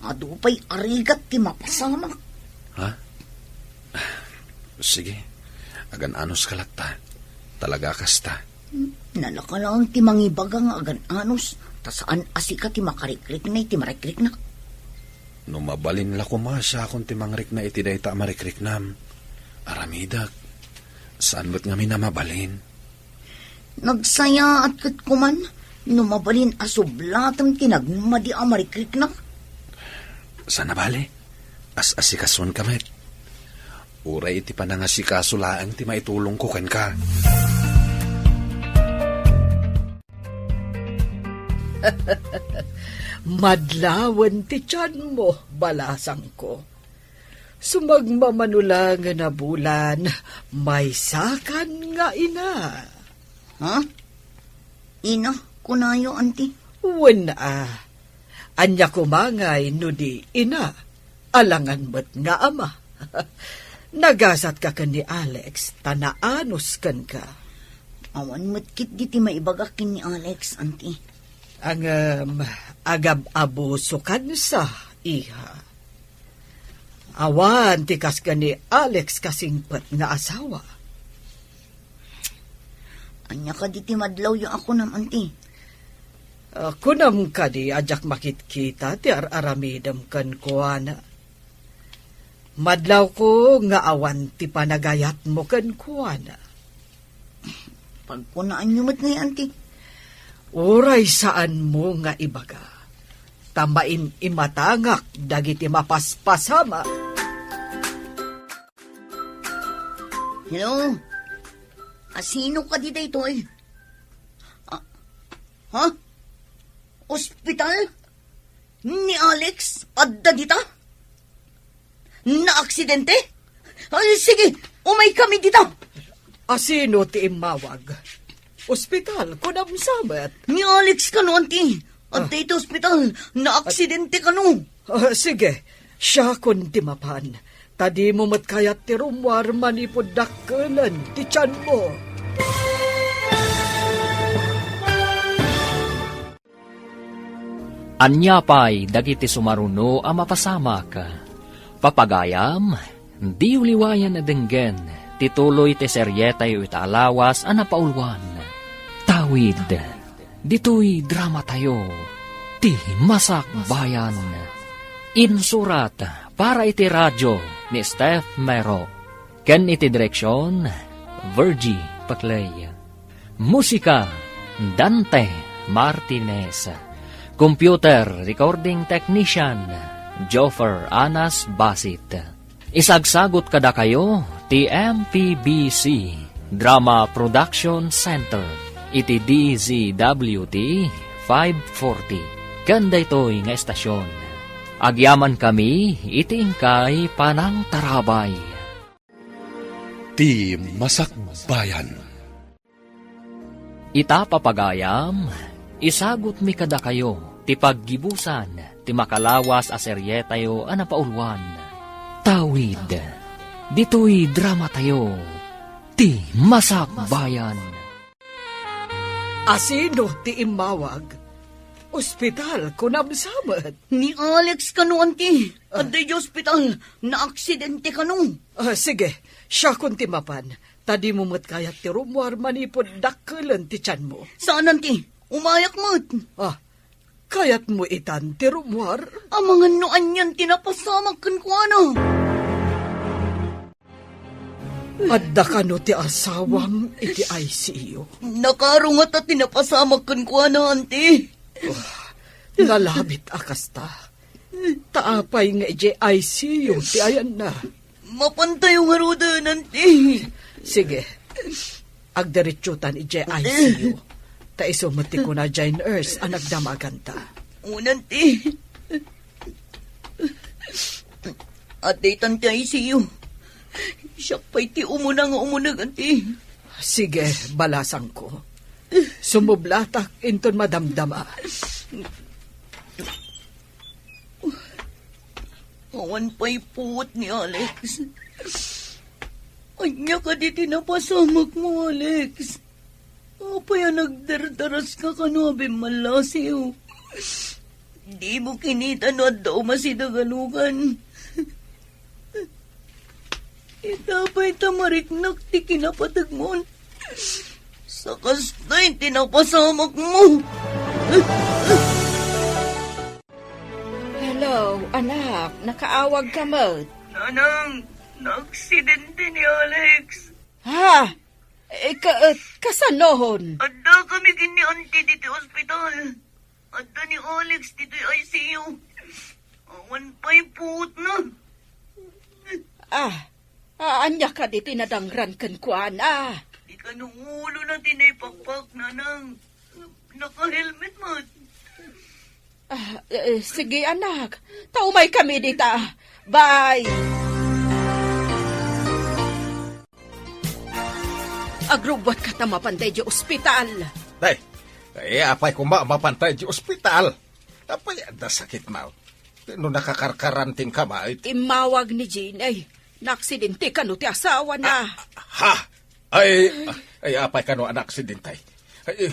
Adu pay a rigat ti mapasamak. Ha? Sige, agan-anos ka latta. Talaga kasta. Nalaka laeng ti mangibaga nga agan-anos, ta saan a sika ti makarikrikna iti marikriknak. No mabalin la koma siakon ti mangrikna iti dayta a marikriknam, aramidek. Saan met ngamin a mabalin. Nagsayaat ket kuman no mabalin a sublatem ti nagmadi a marikriknak. Sana bale, as-asikasuenka met. Uray iti panangasikaso laeng ti maitulongko kenka. Madlawen ti tianmo, balasangko. Sumagmamano laengen a bulan, maysakan nga ina. Ha? Ina, kunayo, anti? Wen a. Ania koma ngay no di ina, alangan met nga ama. Nagasatka ken ni Alex, ta naanos kenka. Awan met ketdi ti maibagak ken ni Alex, anti. Ngem, agab-abusokansa, iha. Awan ti kas ken ni Alex kasingpet nga asawa. Ania kadi ti madlawyo a kunam, anti? Ah, kunam kadi a diak makitkita ti ar-aramidem kenkuana? Madlawko nga awan ti panagayatmo kenkuana. Pagkunaanyo met ngay, anti. Uray saanmo nga ibaga, ta maim-imatangak dagiti mapaspasamak. Hello? Asino kadi daytoy? Ah, ha? Ospital? Ni Alex, adda dita? Naaksidente? Ay, sige, umay kami dita. Asino ti immawag? Ospital, kunam sa met. Ni Alex kano, anti. Adda Ah. iti ospital, naaksidente kano. Ah, sige, siakon ti mapan. Ta dimo met kayat ti rummuar manipud dakkelen ti tianmo. Ania pay dagiti sumaruno a mapasamak? Papagayam, diyo liwayan a denggen. ti tuloy ti serietayo ita a lawas a napauluan. Tawid, ditoy dramatayo, ti Masakbayan. Insurat para iti radio ni Steph Mero, ken iti direksion, Virgie Paclay. Musika, Dante Martinez. Computer recording technician, Joffer Anas Basit. Isagsagut kadakayo ti M P B C Drama Production Center iti D Z W T five forty. Ken daytoy nga estasion, agyamankami iti inkay panangtarabay. Ti Masakbayan. Ita papagayam, isagutmi kadakayo ti paggibusan ti makalawas a serietayo a napauluan. Tawid, ditoy dramatayo, ti Masakbayan. Asino ti immawag? Ospital, kunam sa met. Ni Alex kano, anti. Ah. Adda idiay ospital, naaksidente kano. Ah, sige, siakon ti mapan. Ta dimo met kayat ti rummuar manipud dakkelen ti tianmo. Saan, anti. Umayak met. Ah, kayatmo itan ti rummuar? Amangan no anian ti napasamak kenkuana. Adda kano ti asawam iti I C U? Nakarungat a ti napasamak kenkuana, anti. Ah, nalabit a kasta. Ta apay nga idiay I C U ti ayanna? Mapantayo ngaruden, anti. Sige. Agdiretsotan idiay I C U. Ta isu met ti kuna diay nurse a nagdamaganta. Wen, anti. Adda itan ti I C U. Siak pay ti umuna nga umuneg, anti. Sige, balasangko. Sumublatak inton madamdama. Awan pay puot ni Alex. Ania kadi ti napasamakmo, Alex? Apay a nagdardaraska kano a bimmallasiw? Dimo kinita no adda umasideg a lugan. Ita pay ta mariknak ti kinapategmon. Sakastay ti napasamakmo. Hello, anak. Nakaawagka met? Nanang, naaksidente ni Alex. Ha? Eh, ka-, eh, kasanon? Addakami ken ni Auntie ditoy ospital. Adda ni Alex ditoy I C U. Awan pay puotna. Ah, ah, ania kadi ti nadangran kenkuana? Di kano ulona ti naipakpak, Nanang. Naka-helmet met. Ah, eh, sige, anak. Ta umaykami dita. Bye. Agrubbuatka ta mapantay idiay ospital. Tay, ay, apay koma mapantay idiay ospital? Apay adda sakitmo? No nakakarkaranting ka met? Immawag ni Jean, ay. Naaksidente kano ti asawana. Ah, ha? Ay, ay, apay kano a naaksidente? Ay,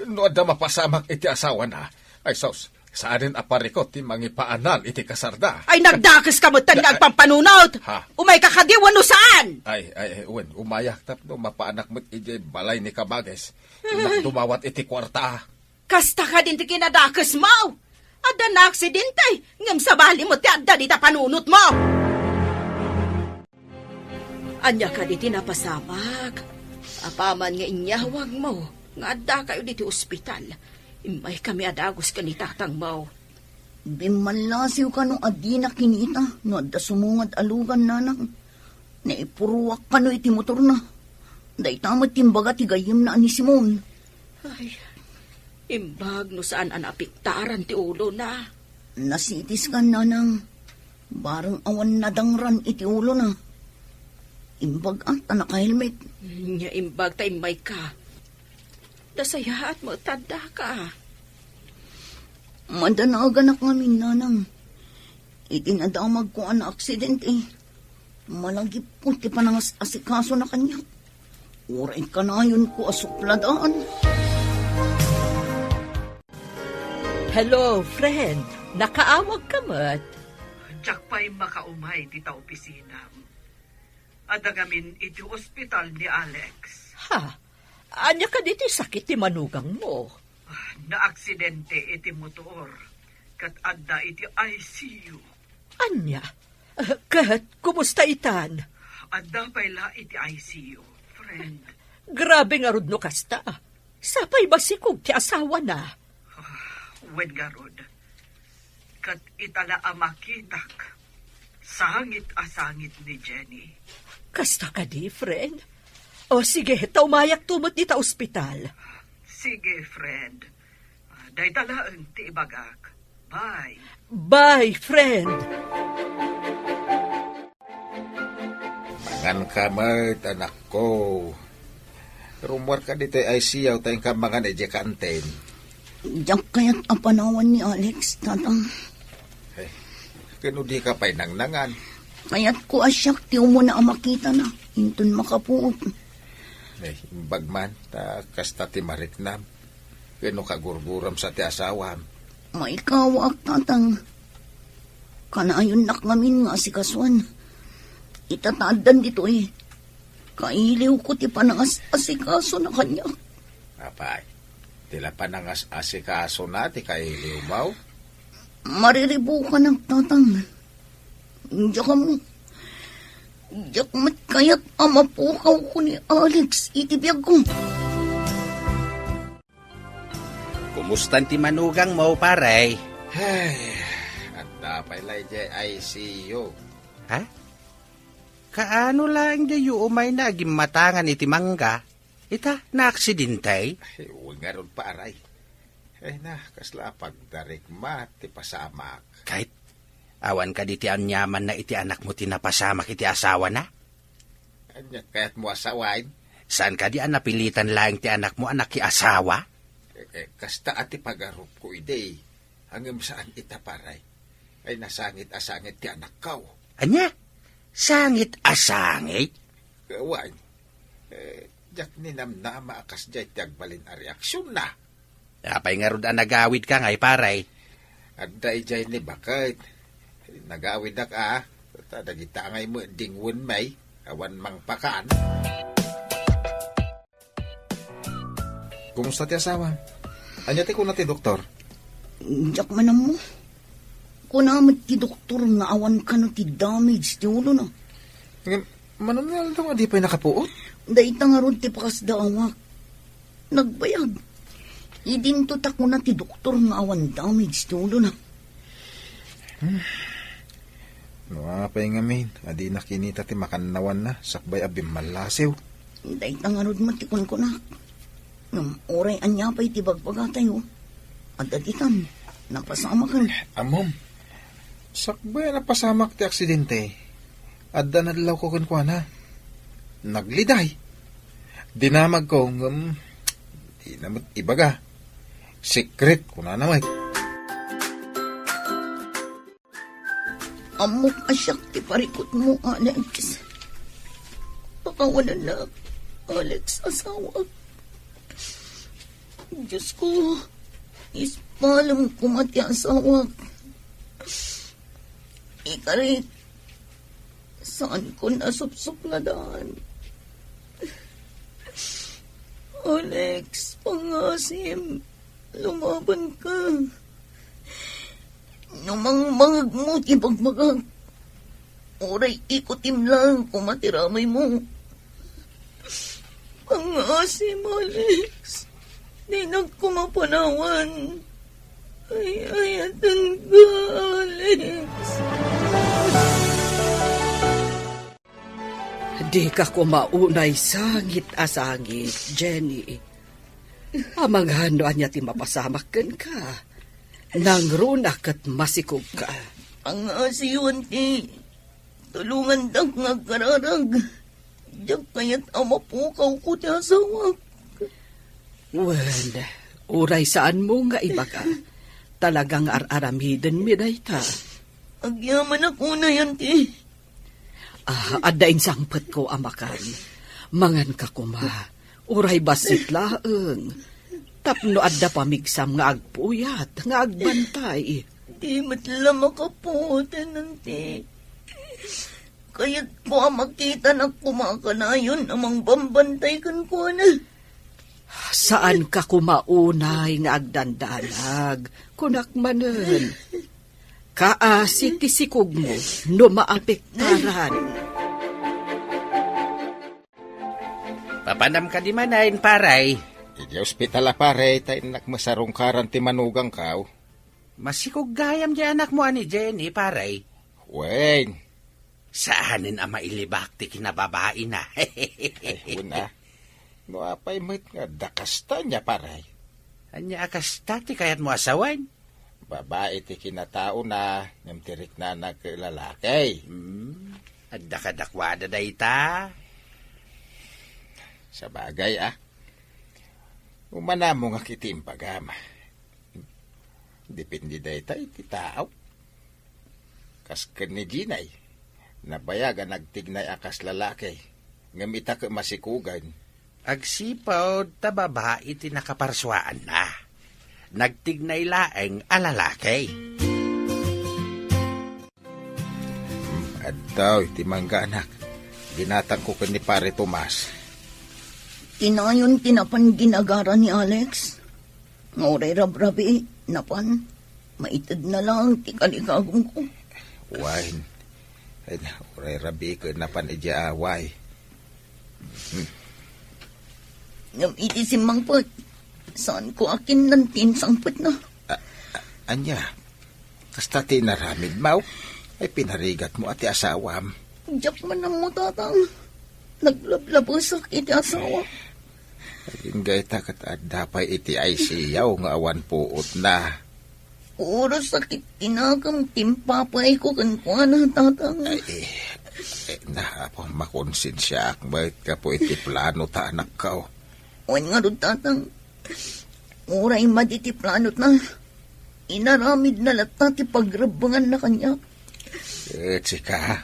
no adda mapasamak iti asawana, ay sus, saanen a parikut ti mangipaanal iti kasarda. Ay, nagdakeska met nga agpampanunot! Ha? Umayka kadi wenno saan? Ay, ay, ay, wen, umayak tapno mapaanak met idiay balay ni Kabages. Innak dumawat iti kuarta. Kasta kadin ti kinadakesmo? Adda naaksidente, ngem sabali met ti adda dita panunotmo. Ania kadi ti napasamak? Apaman nga inyawagmo nga addakayo ditoy ospital, immaykami a dagus ken ni tatangmo. Bimmallasiw kano a dina kinita no adda sumungad a lugan, Nanang. Naipuruak kano iti motorna. Dayta met ti imbaga ti gayyemna a ni Simon. Ay, imbag no saan a naapektaran ti ulona. Nasitiskan, Nanang. Bareng awan nadangran iti ulona. Imbag a ta naka-helmet. Nia imbag ta immayka. Nasayaat met ta addaka. Madanaganak ngamin, Nanang. Iti nadamagko a naaksidente, malagipko ti panangas-asikasona kaniak. Uray kanayonko a supladaan. Hello, friend. Nakaawagka met? Diak pay makaumay dita opisinam. Adda ngamin iti ospital ni Alex. Ha? Ania kadi ti sakit ti manugangmo? Ah, naaksidente iti motor, ket adda iti I C U. Ania? Ket kumusta itan? Adda pay la iti I C U, friend. Grabe ngarud no kasta. Sapay masikog ti asawana. Ah, wen ngarud. Ket ita la a makitak, sangit a sangit ni Jenny. Kasta kadi, friend? O sige, ta umayakto met dita ospital. Sige, friend. Ah, dayta laeng ti ibagak. Bye. Bye, friend. Manganka met, anakko. Rummuarka ditoy I C U ta inka mangan idiay kantin. Diak kayat a panawan ni Alex, Tatang. Eh, ken no dika pay nangnangan? Kayatko a siak ti umuna a makitana, inton makapuot. Eh, imbag man, ta kasta ti mariknam. Ken no kagurguram sa ti asawam. Maikawaak, Tatang. Kanayonnak ngamin nga asikasuan. Ita ta addan ditoy, kailiwko ti panangas-asikasona kaniak. Apay, ti la panangas-asikasona ti kailiwmo? Mariribukanak, Tatang. Diak ammo. Diak met kayat a mapukawko ni Alex iti biagko. Kumustan ti manugangmo, pare? Ay, adda pay la idiay I C U. Ha? Kaano laeng diayyo umayna a gimmatangan iti mangga? Ita, naaksidente? Ay, wen ngarud, pare. Ay na, kasla a pagdarikma ti pasamak. Ket, awan kadi ti aniamanna iti anakmo ti napasamak iti asawana? Ania kayatmo a sawen? Saan kadi a napilitan laeng ti anakmo a nakiasawa? Eh, eh, kasta a ti pagarupko idi. Ngem saan ita, pare. Ay nasangit a sangit ti anakko. Ania? Sangit a sangit? Wen. Eh, diak ninamnama a kasdiay ti agbalin a reaksionna. Apay ngarud a nagawidka ngay, pare? Adda idiay ni baket. Nagawidak a, ta dagita ngay met dingwen may, awan mangpakan. Kumusta ti asawa? Ania ti kuna ti doktor? Diak man ammo. Kuna met ti doktor nga awan kano ti damage ti ulona. Ngem, mano nga aldaw nga di pay nakapuot? Dayta ngarud ti pakasdaawak. Nagbayag. Idinto ta kuna ti doktor nga awan damage ti ulona. Hmm. No apay ngamin a dina kinita ti makannawanna sakbay a bimmallasiw. Dayta ngarud met ti kunkunak. Ngem uray ania pay ti bagbagatayo, adda ditan, napasamaken. Ammom, sakbay a napasamak ti aksidente, adda nadlawko kenkuana. Nagliday. Dinamagko, ngem dina met ibaga. Secret, kunana met. Ammok a siak ti parikutmo, Alex. Pakawanennak, Alex, asawak. Diosko, ispalem koma ti asawak. Ikarik, saankon a supsupladan. Alex, pangasim. Lumabanka. No mangmangegmo ti bagmagak, uray ikutim laeng koma ti ramaymo. Pangasim, Alex. Dinak koma panawan. Ay-ayatenka, Alex. Dika koma unay sangit a sangit, Jenny. Amangan no ania ti mapasamak kenka. Nangruna ket masikogka. Angasiwan ti tulongandak nga agkararag. Diak kayat a mapukawko ti asawak. Wen, uray saanmo nga ibaga. Talaga nga ar-aramidenmi dayta. Agyamanak unay, Auntie. Ah, adda insangpetko a makan. Manganka koma. Uray bassit laeng. Tapno adda pamigsam nga agpuyat, nga agbantay. Di met la makapuoten, Auntie. Kayatko a makitanak koma kanayon a mangbambantay kenkuana. Saanka koma unay nga agdandanag, kunak manen. Kaasi ti sikogmo no maapektaran. Papanam kadi manen, pare? Idiay ospital a, pare, ta innak masarungkaran ti manugangko. Masikog gayam di anakmo a ni Jenny, pare. Wen. Saanen a mailibak ti kinababaina. Ay, wen a. No apay met nga adda kasta nia, pare? Ania a kasta ti kayatmo a sawen? Babai ti kinataona, ngem ti riknana ket lalaki. Hmm, adda kadakuada dayta? Sabagay, a. Umanamongak iti imbagam. Depende dayta iti tao. Kas ken ni Jenny, nabayag a nagtignay a kas lalaki, ngem ita ket masikugen. Agsipud ta babai ti nakaparsuaanna. Nagtignay laeng a lalaki. Hmm, adtoy ti mangganak. Ginatangko ken ni Pare Tomas. Kinayon ti napan ginagara ni Alex. Nga uray rabrabii, napan, maitedna laeng ti kaligagumko. Wen. Ay, uray rabii ket napan idiay away. Hmm. Ngem iti simmangpet, saanko a kinnanti insangpetna. A-, a-, ania? Kasta ti inaramidmo? Ay, pinarigatmo a ti asawam. Diak man ammo, Tatang. Naglablabesak iti asawa. Agingga ita ket adda pay iti I C U nga awan puotna. Puro sakit ti nakem ti impapayko kenkuana, Tatang. Ay, eh, eh, na, apo, makonsensiaak met gapu iti plano ta anakko. Wen ngarud, Tatang. Uray madi ti planona, inaramidna latta ti pagrebbenganna kaniak. Ket sika,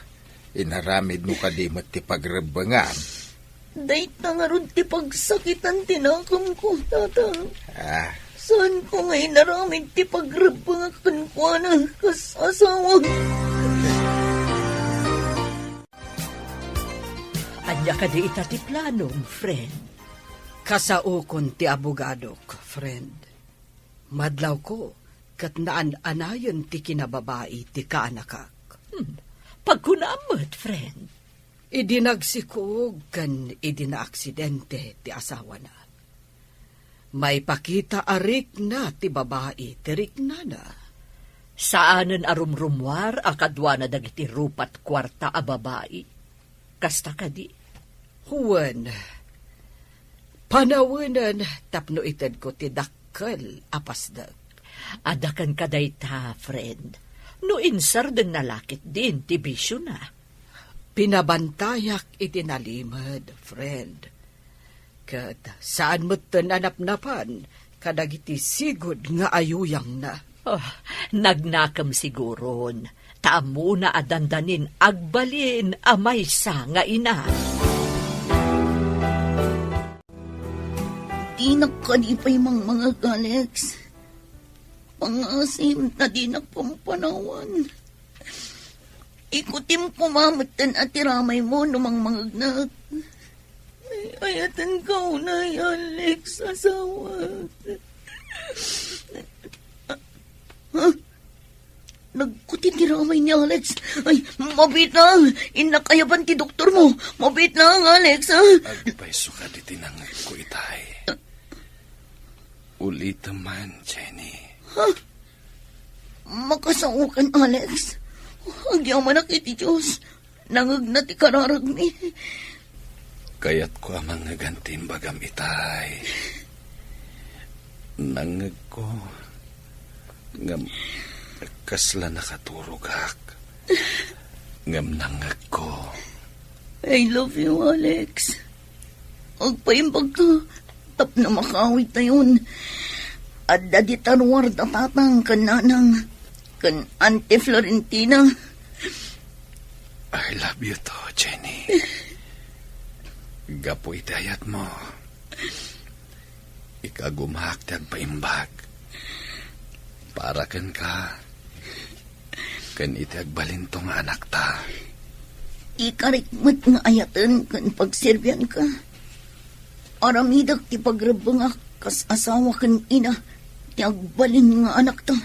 inaramidmo kadi met ti pagrebbengan? Dayta ngarud ti pagsakitan ti nakemko, Tatang. Ah. Saanko nga inaramid ti pagrebbengak kenkuana kas asawa. Ania kadi ita ti planom, friend? Kasaokon ti abogadok, friend. Madlawko, ket naan-anayen ti kinababai ti kaanakak. Hmm, pagkunam met, friend. Idi nagsikog ken idi naaksidente ti asawana, maipakita a rikna ti babai ti riknana. Saanen a rumrumuar a kaduana dagiti rupat kuarta a babai. Kasta kadi? Wen, panawenen tapno itedko ti dakkel a pasdek. Adda kenka dayta, friend. No insardengna la ketdin ti bisiona. Pinabantayak iti nalimed, friend. Ket saan metten a napnapan kadagiti sigud nga ayuyangna. Oh, nagnakem siguron, ta ammona a dandanin agbalin a maysa nga ina. Dinak kadi pay mangmangag, Alex. Pangasim ta dinak pampanawan. Ikutim koma metten a ti ramaymo no mangmangegnak. Ay, ayatenka unay, Alex, asawa. Ha? Nagkuti ti ramay ni Alex. Ay, mabiit lang. Innak ayaban ti doktor mo. Mabiit lang, Alex, ha? Agpayso ka diti nangegko itay. Ulitem man, Jenny. Ha? Makasaokan, Alex. Agyamanak iti Dios. Nangegna ti kararagmi. Kayatko a mangngegan ti imbagam itay. Nangngegko. Ngem kasla nakaturogak. Ngem nangngegko. I love you, Alex. Agpaimbagka tapno makaawidtayon. Adda dita ruar da tatang ken nanang ken Auntie Florentina. I love you too, Jenny. Gapu iti ayatmo, ikagumaak ti agpaimbag para kenka ken iti agbalinto nga anakta. Ikarik met nga ayaten ken pagserbianka. Aramidek ti pagrebbengak kas asawa ken ina ti agbalin nga anakta.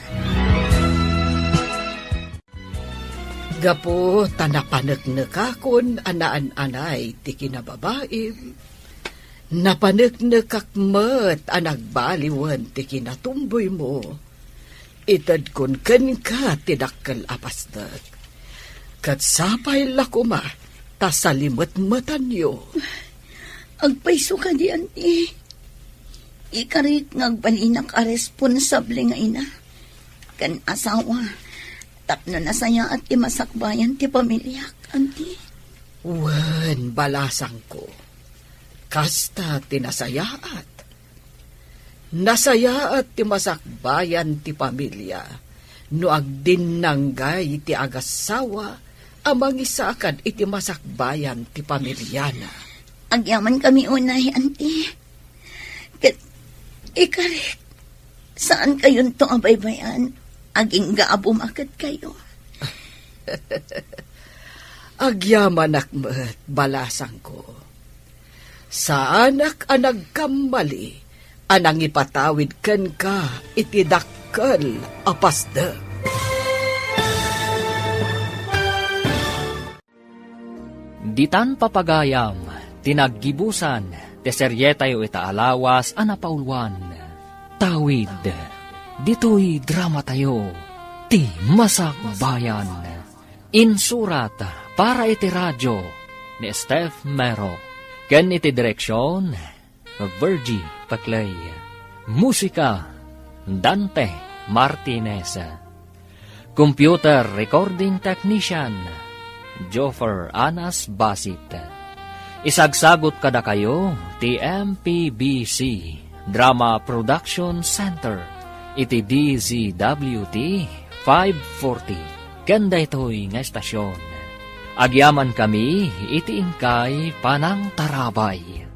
Gapu ta napaneknekakon a naan-anay ti kinababaim, napaneknekak met a nagbaliwen ti kinatumboymo, itedkon kenka ti dakkel a pasdek. Ket sapay la koma ta salimetmetanyo. Agpayso kadi, anti. Ikarik nga agbalinak a responsable nga ina ken asawa tapno nasayaat ti masakbayan ti pamiliak, anti. Wen, balasangko, kasta ti nasayaat. Nasayaat ti masakbayan ti pamilia no agdinnanggay ti agassawa a mangisakad iti masakbayan ti pamiliana. Agyamankami unay, anti. Ket ikarik, saankayonto a baybay-an agingga a bumaketkayo. Agyamanak met, balasangko. Saanak a nagkammali a nangipatawid kenka iti dakkel a pasdek. Ditan papagayam ti naggibusan ti serietayo ita a lawas a napauluan, Tawid. Ditoy dramatayo, Ti Masakbayan. Insurat para iti radio ni Steph Mero, ken iti direksion, Virgie Paclay. Musika, Dante Martinez. Computer recording technician, Joffer Anas Basit. Isagsagut kadakayo ti M P B C Drama Production Center iti D Z W T five forty ken daytoy nga estasion. Agyamankami iti inkay panangtarabay.